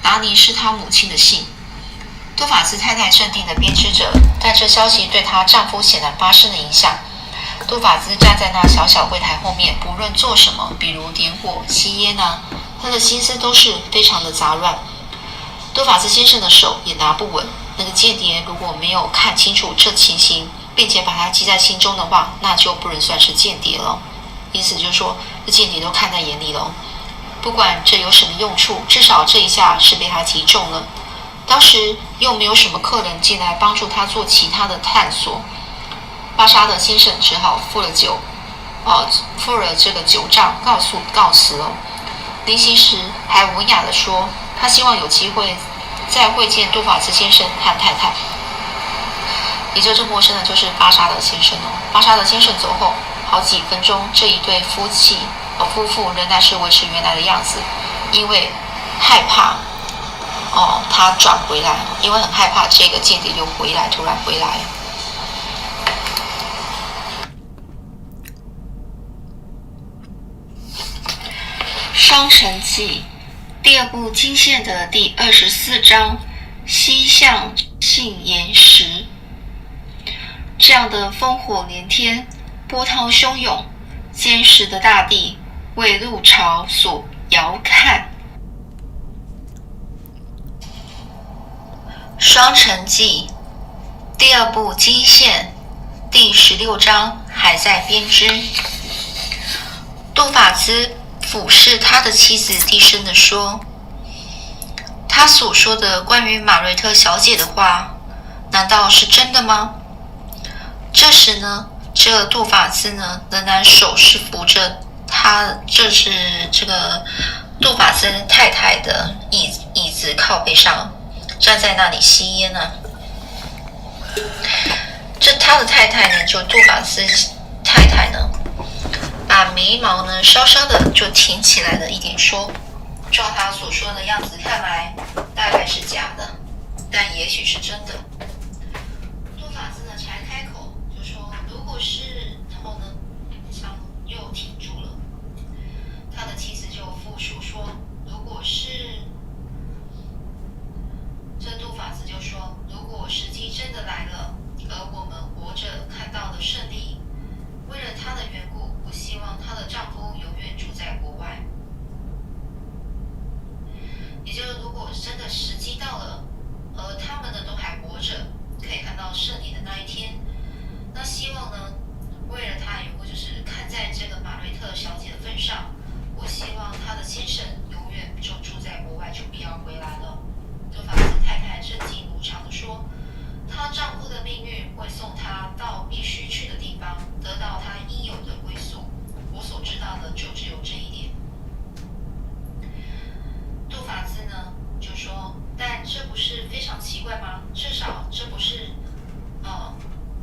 達尼是他母親的姓。杜法茲太太鎮定地編織著，但這消息對她丈夫顯然發生了影響。杜法茲站在那小小櫃檯後面，不論做什麼，比如點火、吸煙啊，他的心思都是非常的雜亂。杜法茲先生的手也拿不穩。那個間諜如果沒有看清楚這情形，並且把它記在心中的話，那就不能算是間諜了。意思就是說，這間諜都看在眼裡了。不管這有什麼用處，至少這一下是被他擊中了。當時又沒有什麼客人進來幫助他做其他的探索，巴沙德先生只好付了酒，付了這個酒賬，告訴告辭了。臨行時還文雅地說，他希望有機會再會見杜法茲先生和太太。也就這陌生的，就是巴沙德先生哦。巴沙德先生走後好幾分鐘，這一對夫妻夫婦仍然是維持原來的樣子，因為害怕哦，他轉回來，因為很害怕這個間諜又回來，突然回來。《雙城記》第二部經線的第24章，西向信岩石。這樣的烽火連天，波濤洶湧，堅實的大地為浪潮所搖撼。《雙城記》第二部經線第16章還在編織。杜法茲俯視他的妻子，低聲地說：“他所說的關於馬瑞特小姐的話，難道是真的嗎？”這時呢，這杜法茲呢，仍然手是扶着他，這是這個杜法茲太太的椅子靠背上，站在那裡吸煙呢。這他的太太呢，就杜法茲太太呢，把眉毛呢稍稍的就挺起來了一點，說：“照他所說的樣子看來，大概是假的，但也許是真的。”杜法茲呢才開口就說：“如果是……”然後呢，想又停住了。他的妻子就復述說：“如果是……”這杜法茲就說：“如果時機真的來了，而我們活着看到了勝利，為了她的緣故，我希望她的丈夫永遠住在國外。也就是，如果真的時機到了，而他們呢都還活着，可以看到勝利的那一天，那希望呢，為了她的緣故，就是看在這個馬瑞特小姐的份上，我希望她的先生永遠就住在國外，就不要回來了。”杜法茲太太鎮靜如常地說：“她丈夫的命運會送她到必須去的地方，得到她應有的歸宿。我所知道的就只有這一點。”杜法茲呢就說：“但這不是非常奇怪嗎？至少這不是，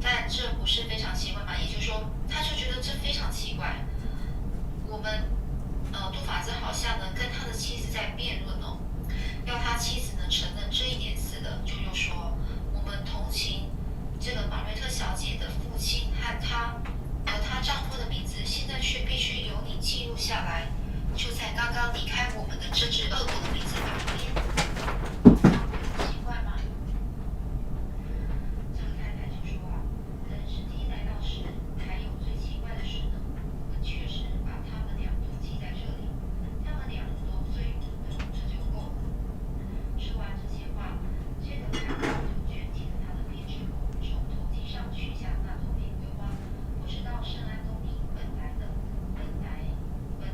但這不是非常奇怪嗎？也就是說，他就覺得這非常奇怪。我們，杜法茲好像呢跟他的妻子在辯論哦，要他妻子呢承認這一點似的，就又說我們同情這個馬瑞特小姐的父親和她，而她丈夫的名字現在卻必須由你記錄下來，就在剛剛離開我們的這隻惡狗的名字旁邊。奇怪嗎？這個太太就說啊，等時機來到時，還有最奇怪的事呢。我們確實把他們倆都記在這裡，他們倆都最有的，這就夠了。說完這些話，這個太太就捲起了她的編織布，從頭髻上取下那朵玫瑰花，不知道聖安東尼本來的本來本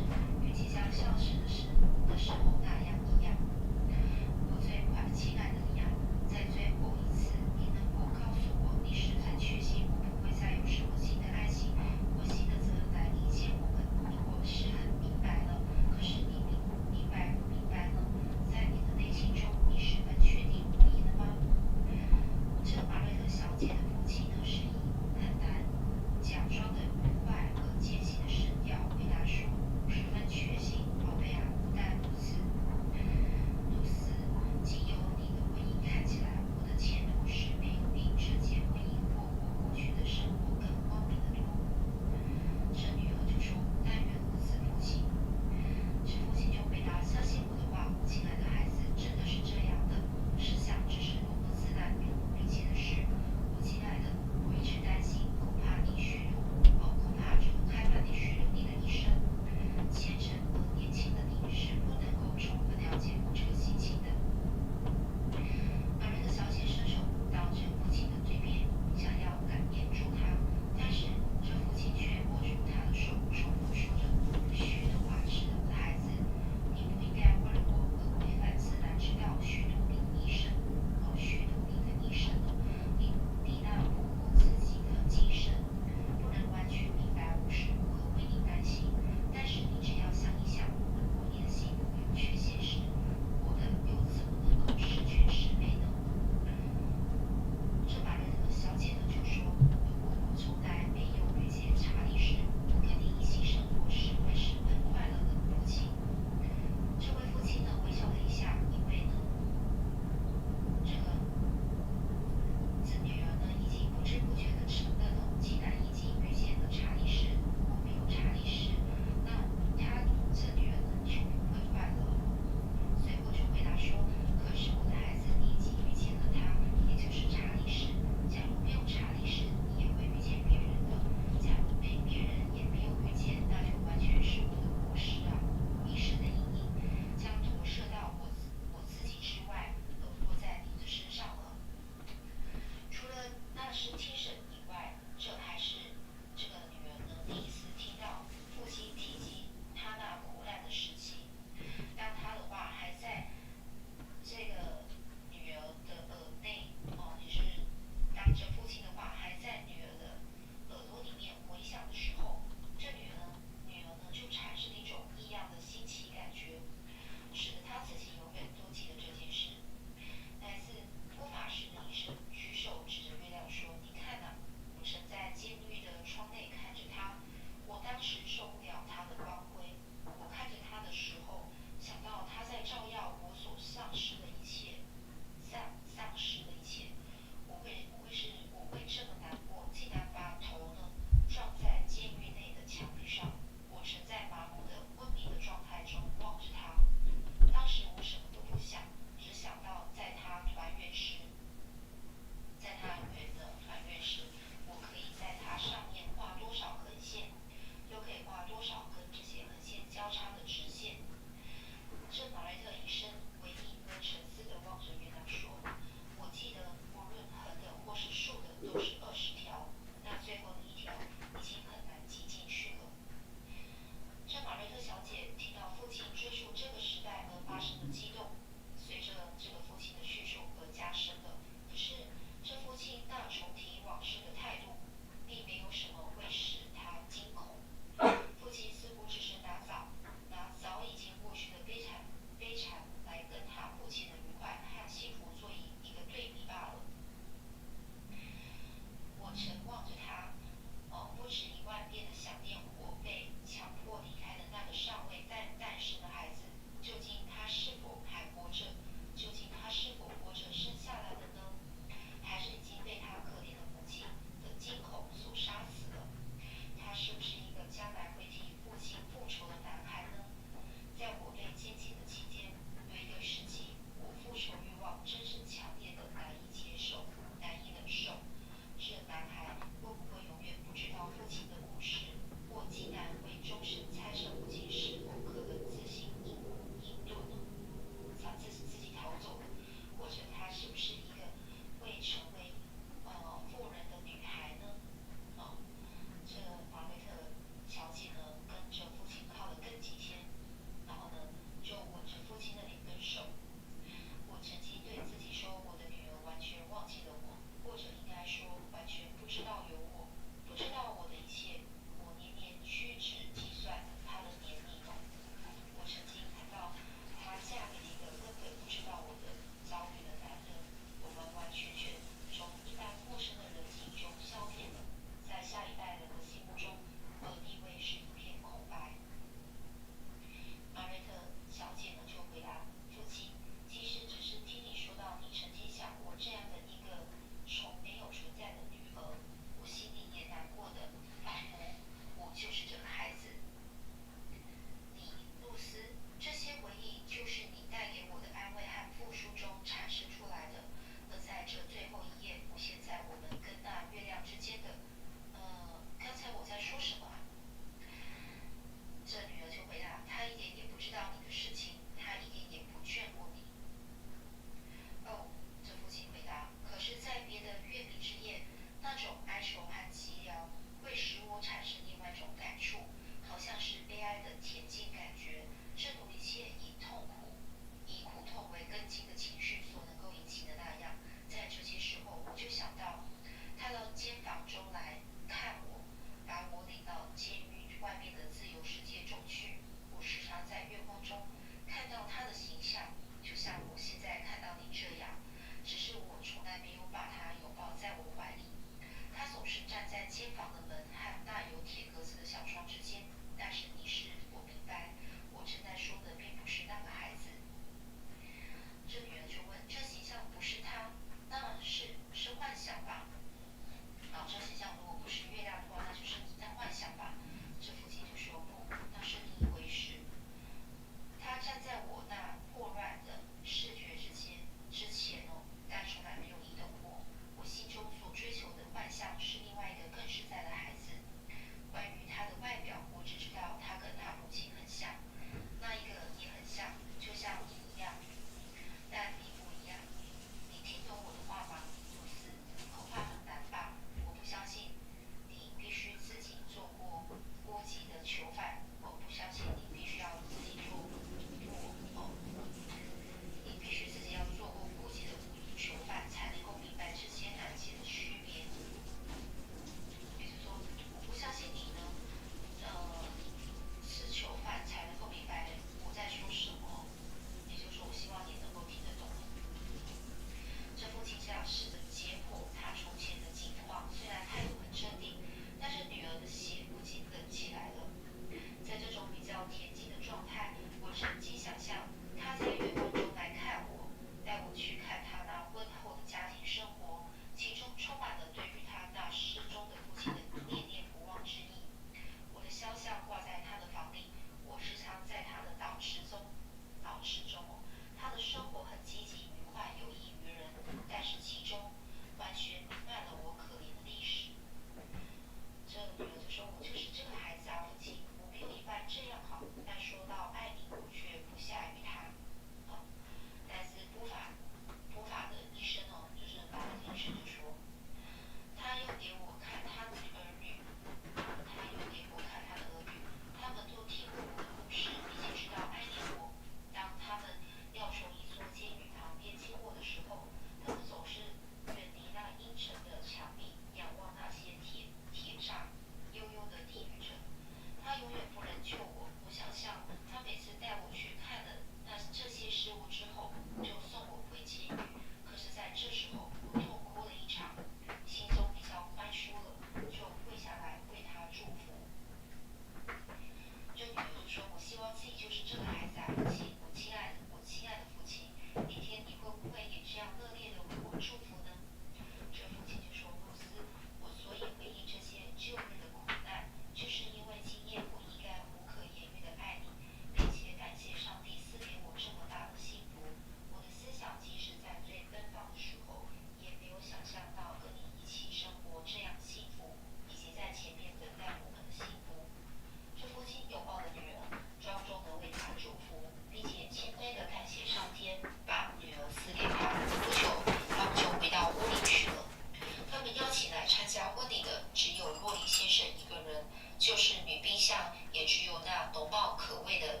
就是女宾相也只有那容貌可畏的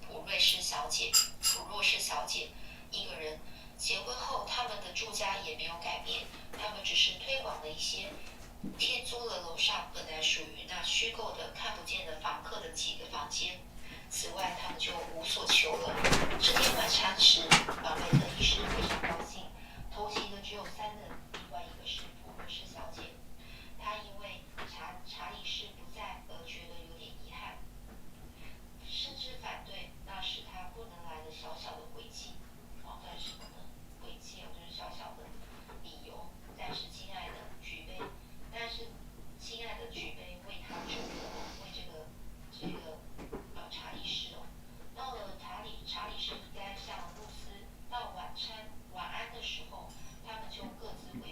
普瑞士小姐，普若士小姐一個人。結婚後，他們的住家也沒有改變，他們只是推廣了一些，添租了樓上本來屬於那虛構的看不見的房客的幾個房間。此外，他們就無所求了。這天晚餐時，巴菲特醫師非常高興。同行的只有三人，另外一個是普羅士小姐。她因為查理士不在而覺得有點遺憾，甚至反對那使他不能來的小小的詭計。哦，這是什麼呢？詭計哦，就是小小的理由。但是親愛的舉杯為他祝福，為這個查理士哦。到了查理士應該向露絲道晚餐晚安的時候，他們就各自回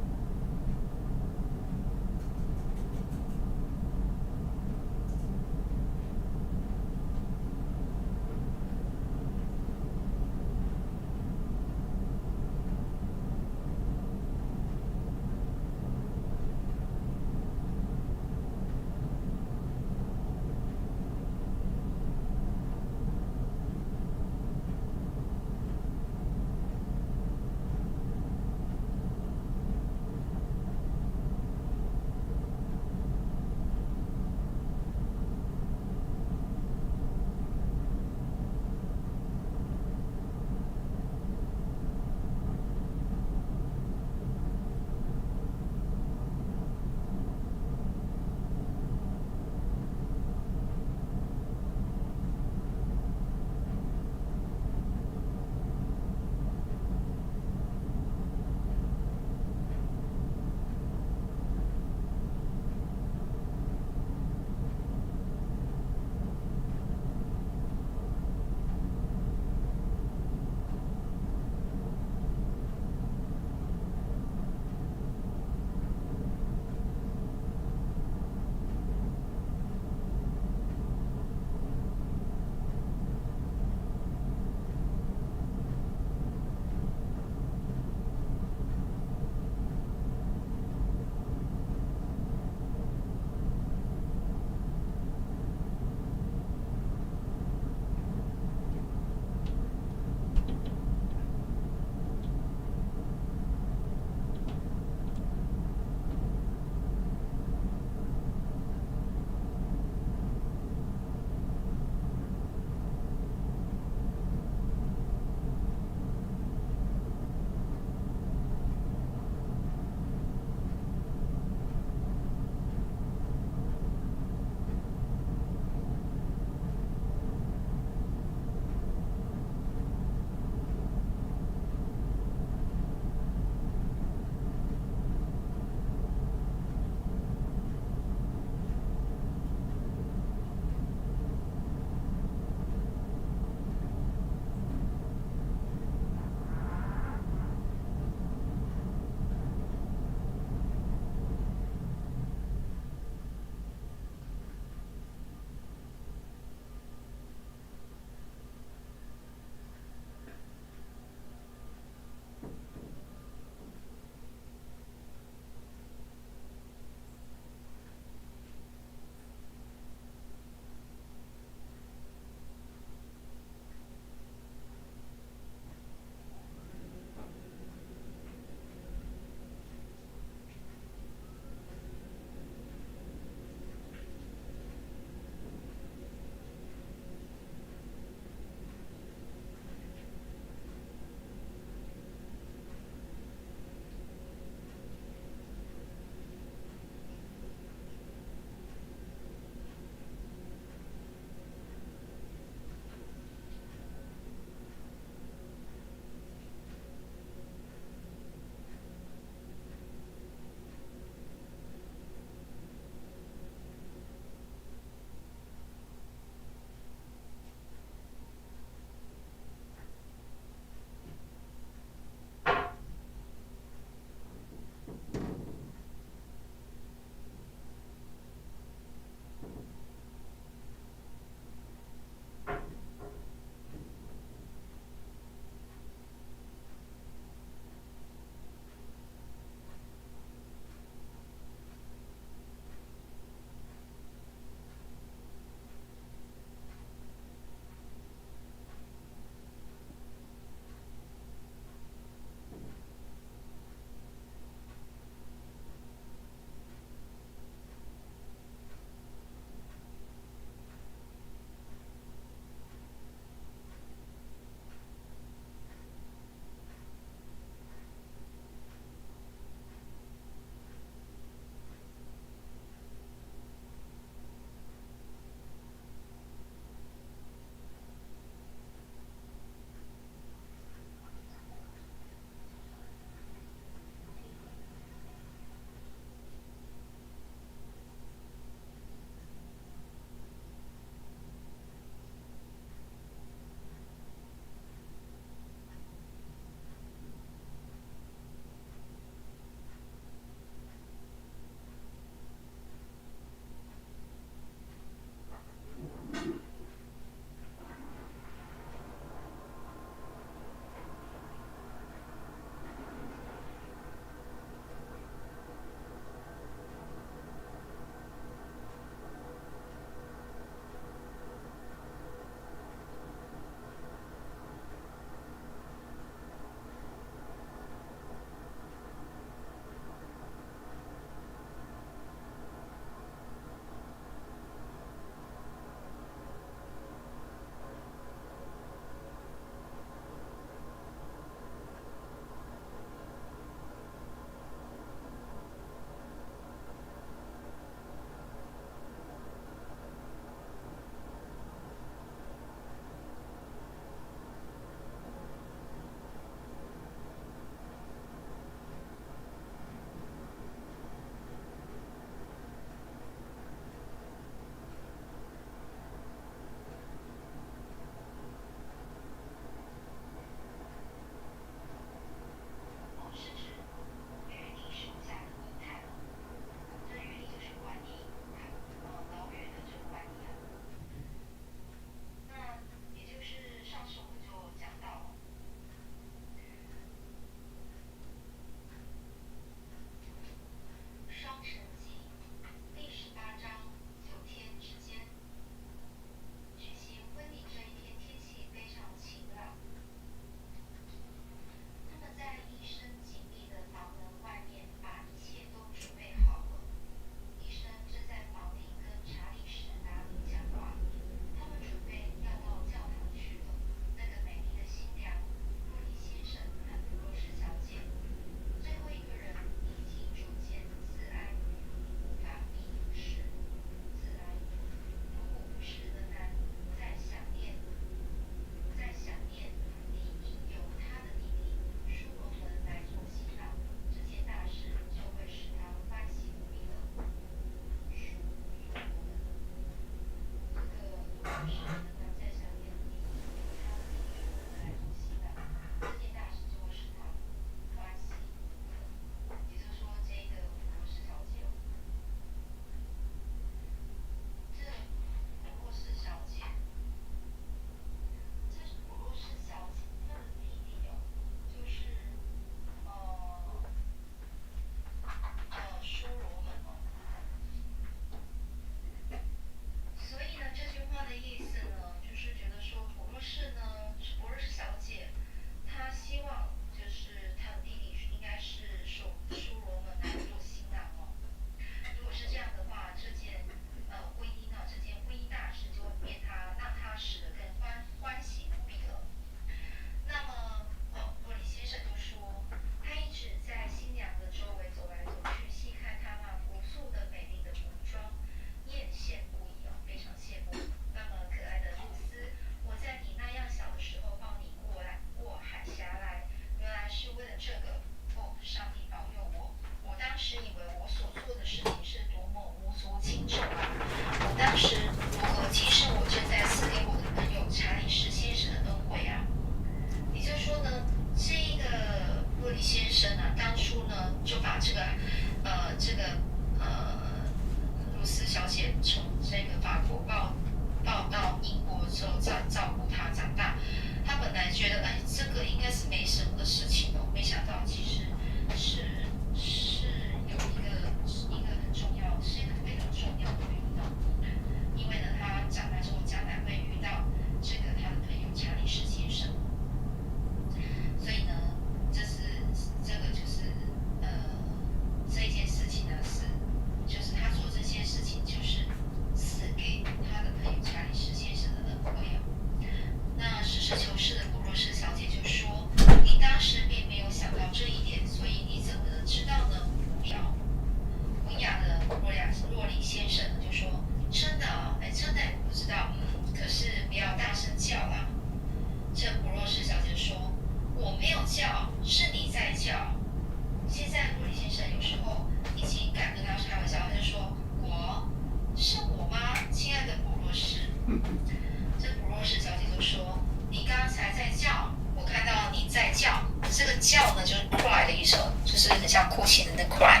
這普若士小姐就說：“你剛才在叫，我看到你在叫。這個叫呢，就是 cry 的意思，就是很像哭泣的那 cry。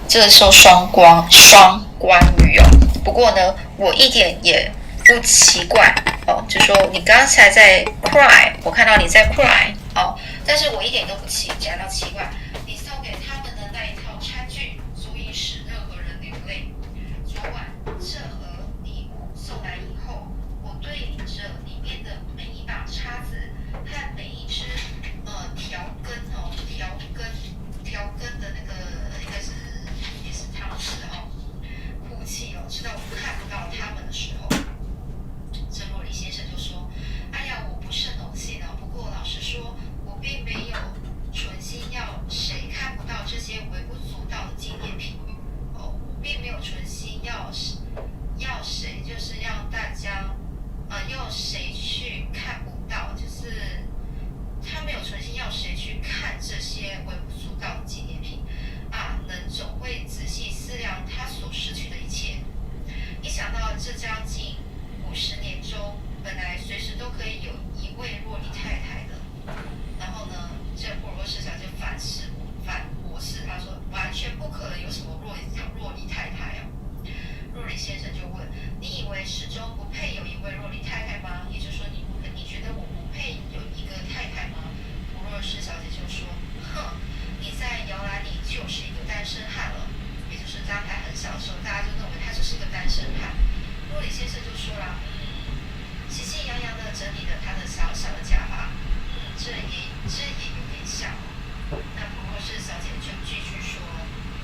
這個時候雙關語哦。不過呢，我一點也不奇怪哦，就說你剛才在 cry，我看到你在 cry 哦，但是我一點都不感到奇怪。你送給他們的那一套餐具，足以使任何人流淚。昨晚這盒禮物送來以後，我對著裡面的每一把叉子和每一支調羹的那個應該是也是湯匙哦，哭泣哦，直到我看不到他們的時候。這洛里先生就說：“哎呀，我不甚榮幸哦，不過老實說，我並沒有存心要誰看不到這些微不足道的紀念品哦，我並沒有存心要誰，就是讓大家要誰去看不到，就是他沒有存心要誰去看這些微不足道的紀念品啊。人總會仔細思量他所失去的一切。一想到這將近50年中，本來隨時都可以有一位若里太太的，然後呢，這普羅士小姐反駁斥他說，完全不可能有什麼若里太太哦。若里先生就問：你以為始終不配有一位若里太太嗎？也就是說你覺得我不配有一個太太嗎？普羅士小姐就說：哼，你在搖籃裡就是一個單身漢了。也就是當他很小的時候，大家就認為他就是個單身漢。若里先生就說了，喜氣洋洋地整理了他的小小的假髮，這也有點像。那普羅士小姐就繼續說，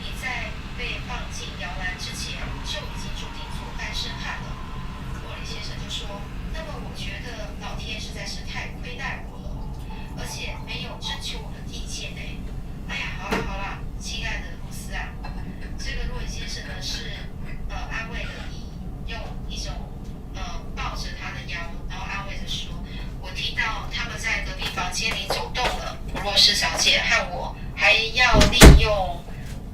你在被放進搖籃之前就已經注定做單身漢了。若里先生就說，那麼我覺得老天實在是太虧待我了，而且沒有徵求我的意見呢。哎呀，好啦好啦，親愛的露絲啊，這個若里先生呢是安慰的以用一種抱着他的腰，然後安慰着說，我聽到他們在隔壁房間裡走動了，普洛士小姐和我還要利用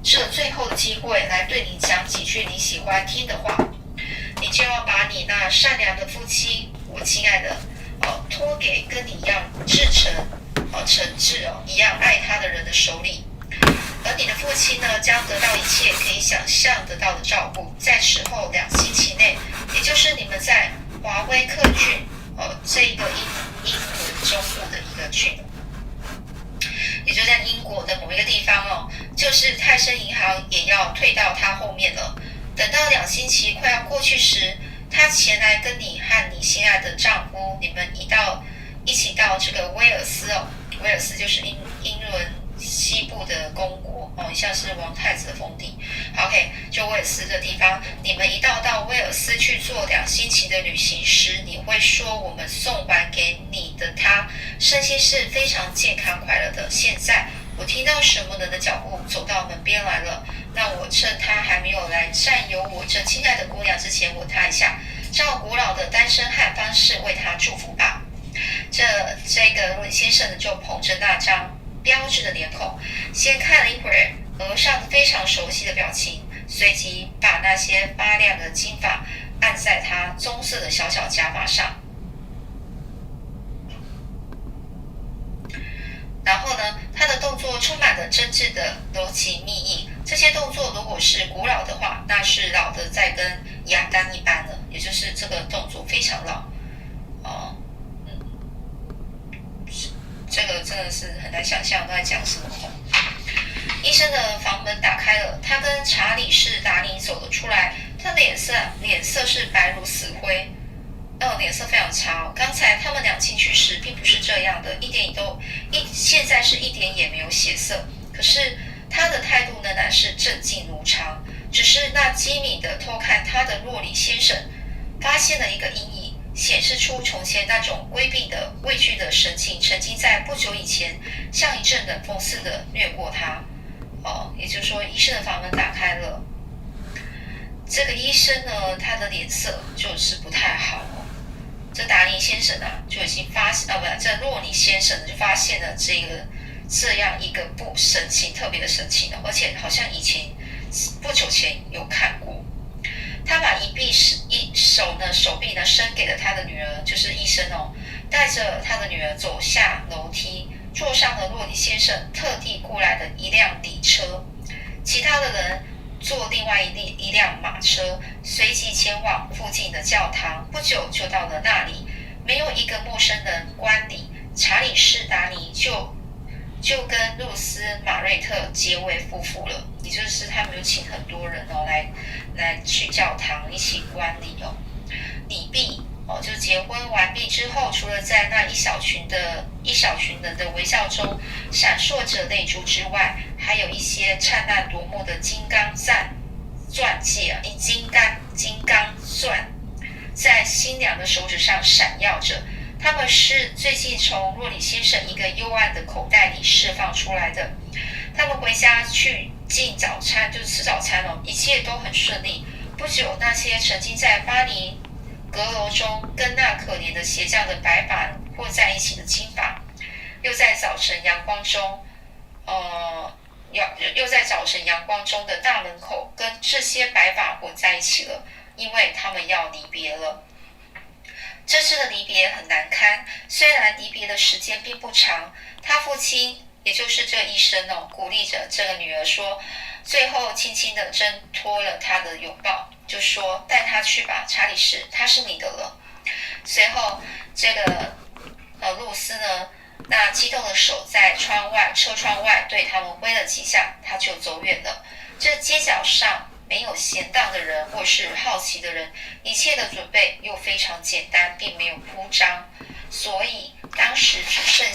這最後的機會來對你講幾句你喜歡聽的話，你就要把你那善良的父親，我親愛的，哦，託給跟你一樣至誠哦誠摯哦一樣愛他的人的手裡。而你的父親呢，將得到一切可以想象得到的照顧。在此後2星期內，也就是你們在華威克郡，這個英倫中部的一個郡，也就在英國的某一個地方哦，就是泰森銀行也要退到他後面了。等到2星期快要過去時，他前來跟你和你心愛的丈夫，你們一起到這個威爾斯哦，威爾斯就是英倫西部的公國哦，像是王太子的封地。OK，就威爾斯這地方，你們一道到威爾斯去做2星期的旅行時，你會說我們送還給你的他，身心是非常健康快樂的。現在我聽到什麼人的腳步走到門邊來了，那我趁他還沒有來佔有我這親愛的姑娘之前，吻他一下，照古老的單身漢方式為他祝福吧。這個羅里先生呢，就捧着那張標緻的臉孔，先看了一會兒額上非常熟悉的表情，隨即把那些發亮的金髮按在他棕色的小小假髮上。然後呢，他的動作充滿了真摯的柔情蜜意。這些動作如果是古老的話，那是老的在跟亞當一般了，也就是這個動作非常老。哦，這個真的是很難想象都在講什麼。醫生的房門打開了，他跟查理士達尼走了出來，他的臉色是白如死灰。臉色非常差哦。剛才他們倆進去時並不是這樣的，一點都一，現在是一點也沒有血色。可是他的態度仍然是鎮靜如常，只是那機敏的偷看他的若里先生發現了一個陰影，顯示出從前那種規避的畏懼的神情，曾經在不久以前像一陣冷風似的掠過他。哦，也就是說，醫生的房門打開了，這個醫生呢，他的臉色就是不太好哦。這達林先生啊，就已經發現啊，不，這洛里先生就發現了這樣一個不神情特別的神情了，而且好像以前不久前有看過。他把一臂是一手呢，手臂呢伸給了他的女兒，就是醫生哦，帶着他的女兒走下樓梯，坐上了洛里先生特地雇來的一輛禮車，其他的人坐另外一輛馬車，隨即前往附近的教堂。不久就到了那裡，沒有一個陌生人觀禮。查理士達尼就跟露絲馬瑞特結為夫婦了，也就是他們有請很多人哦來去教堂一起觀禮哦。禮畢哦，就結婚完畢之後，除了在那一小群人的微笑中閃爍着淚珠之外，還有一些燦爛奪目的金剛鑽戒啊，金剛鑽在新娘的手指上閃耀着。他們是最近從洛里先生一個幽暗的口袋裡釋放出來的。他們回家去進早餐，就是吃早餐哦，一切都很順利。不久，那些曾經在巴黎閣樓中跟那可憐的鞋匠的白髮混在一起的金髮，又在早晨陽光中，又在早晨陽光中的大門口跟這些白髮混在一起了，因為他們要離別了。這次的離別很難堪，雖然離別的時間並不長。他父親，也就是這醫生哦，鼓勵着這個女兒說，最後輕輕地掙脫了他的擁抱，就說：“帶他去吧，查理士，他是你的了。”隨後，這個露絲呢，那激動的手在窗外車窗外對他們揮了幾下，他就走遠了。這街角上沒有閒蕩的人或是好奇的人，一切的準備又非常簡單，並沒有鋪張，所以當時只剩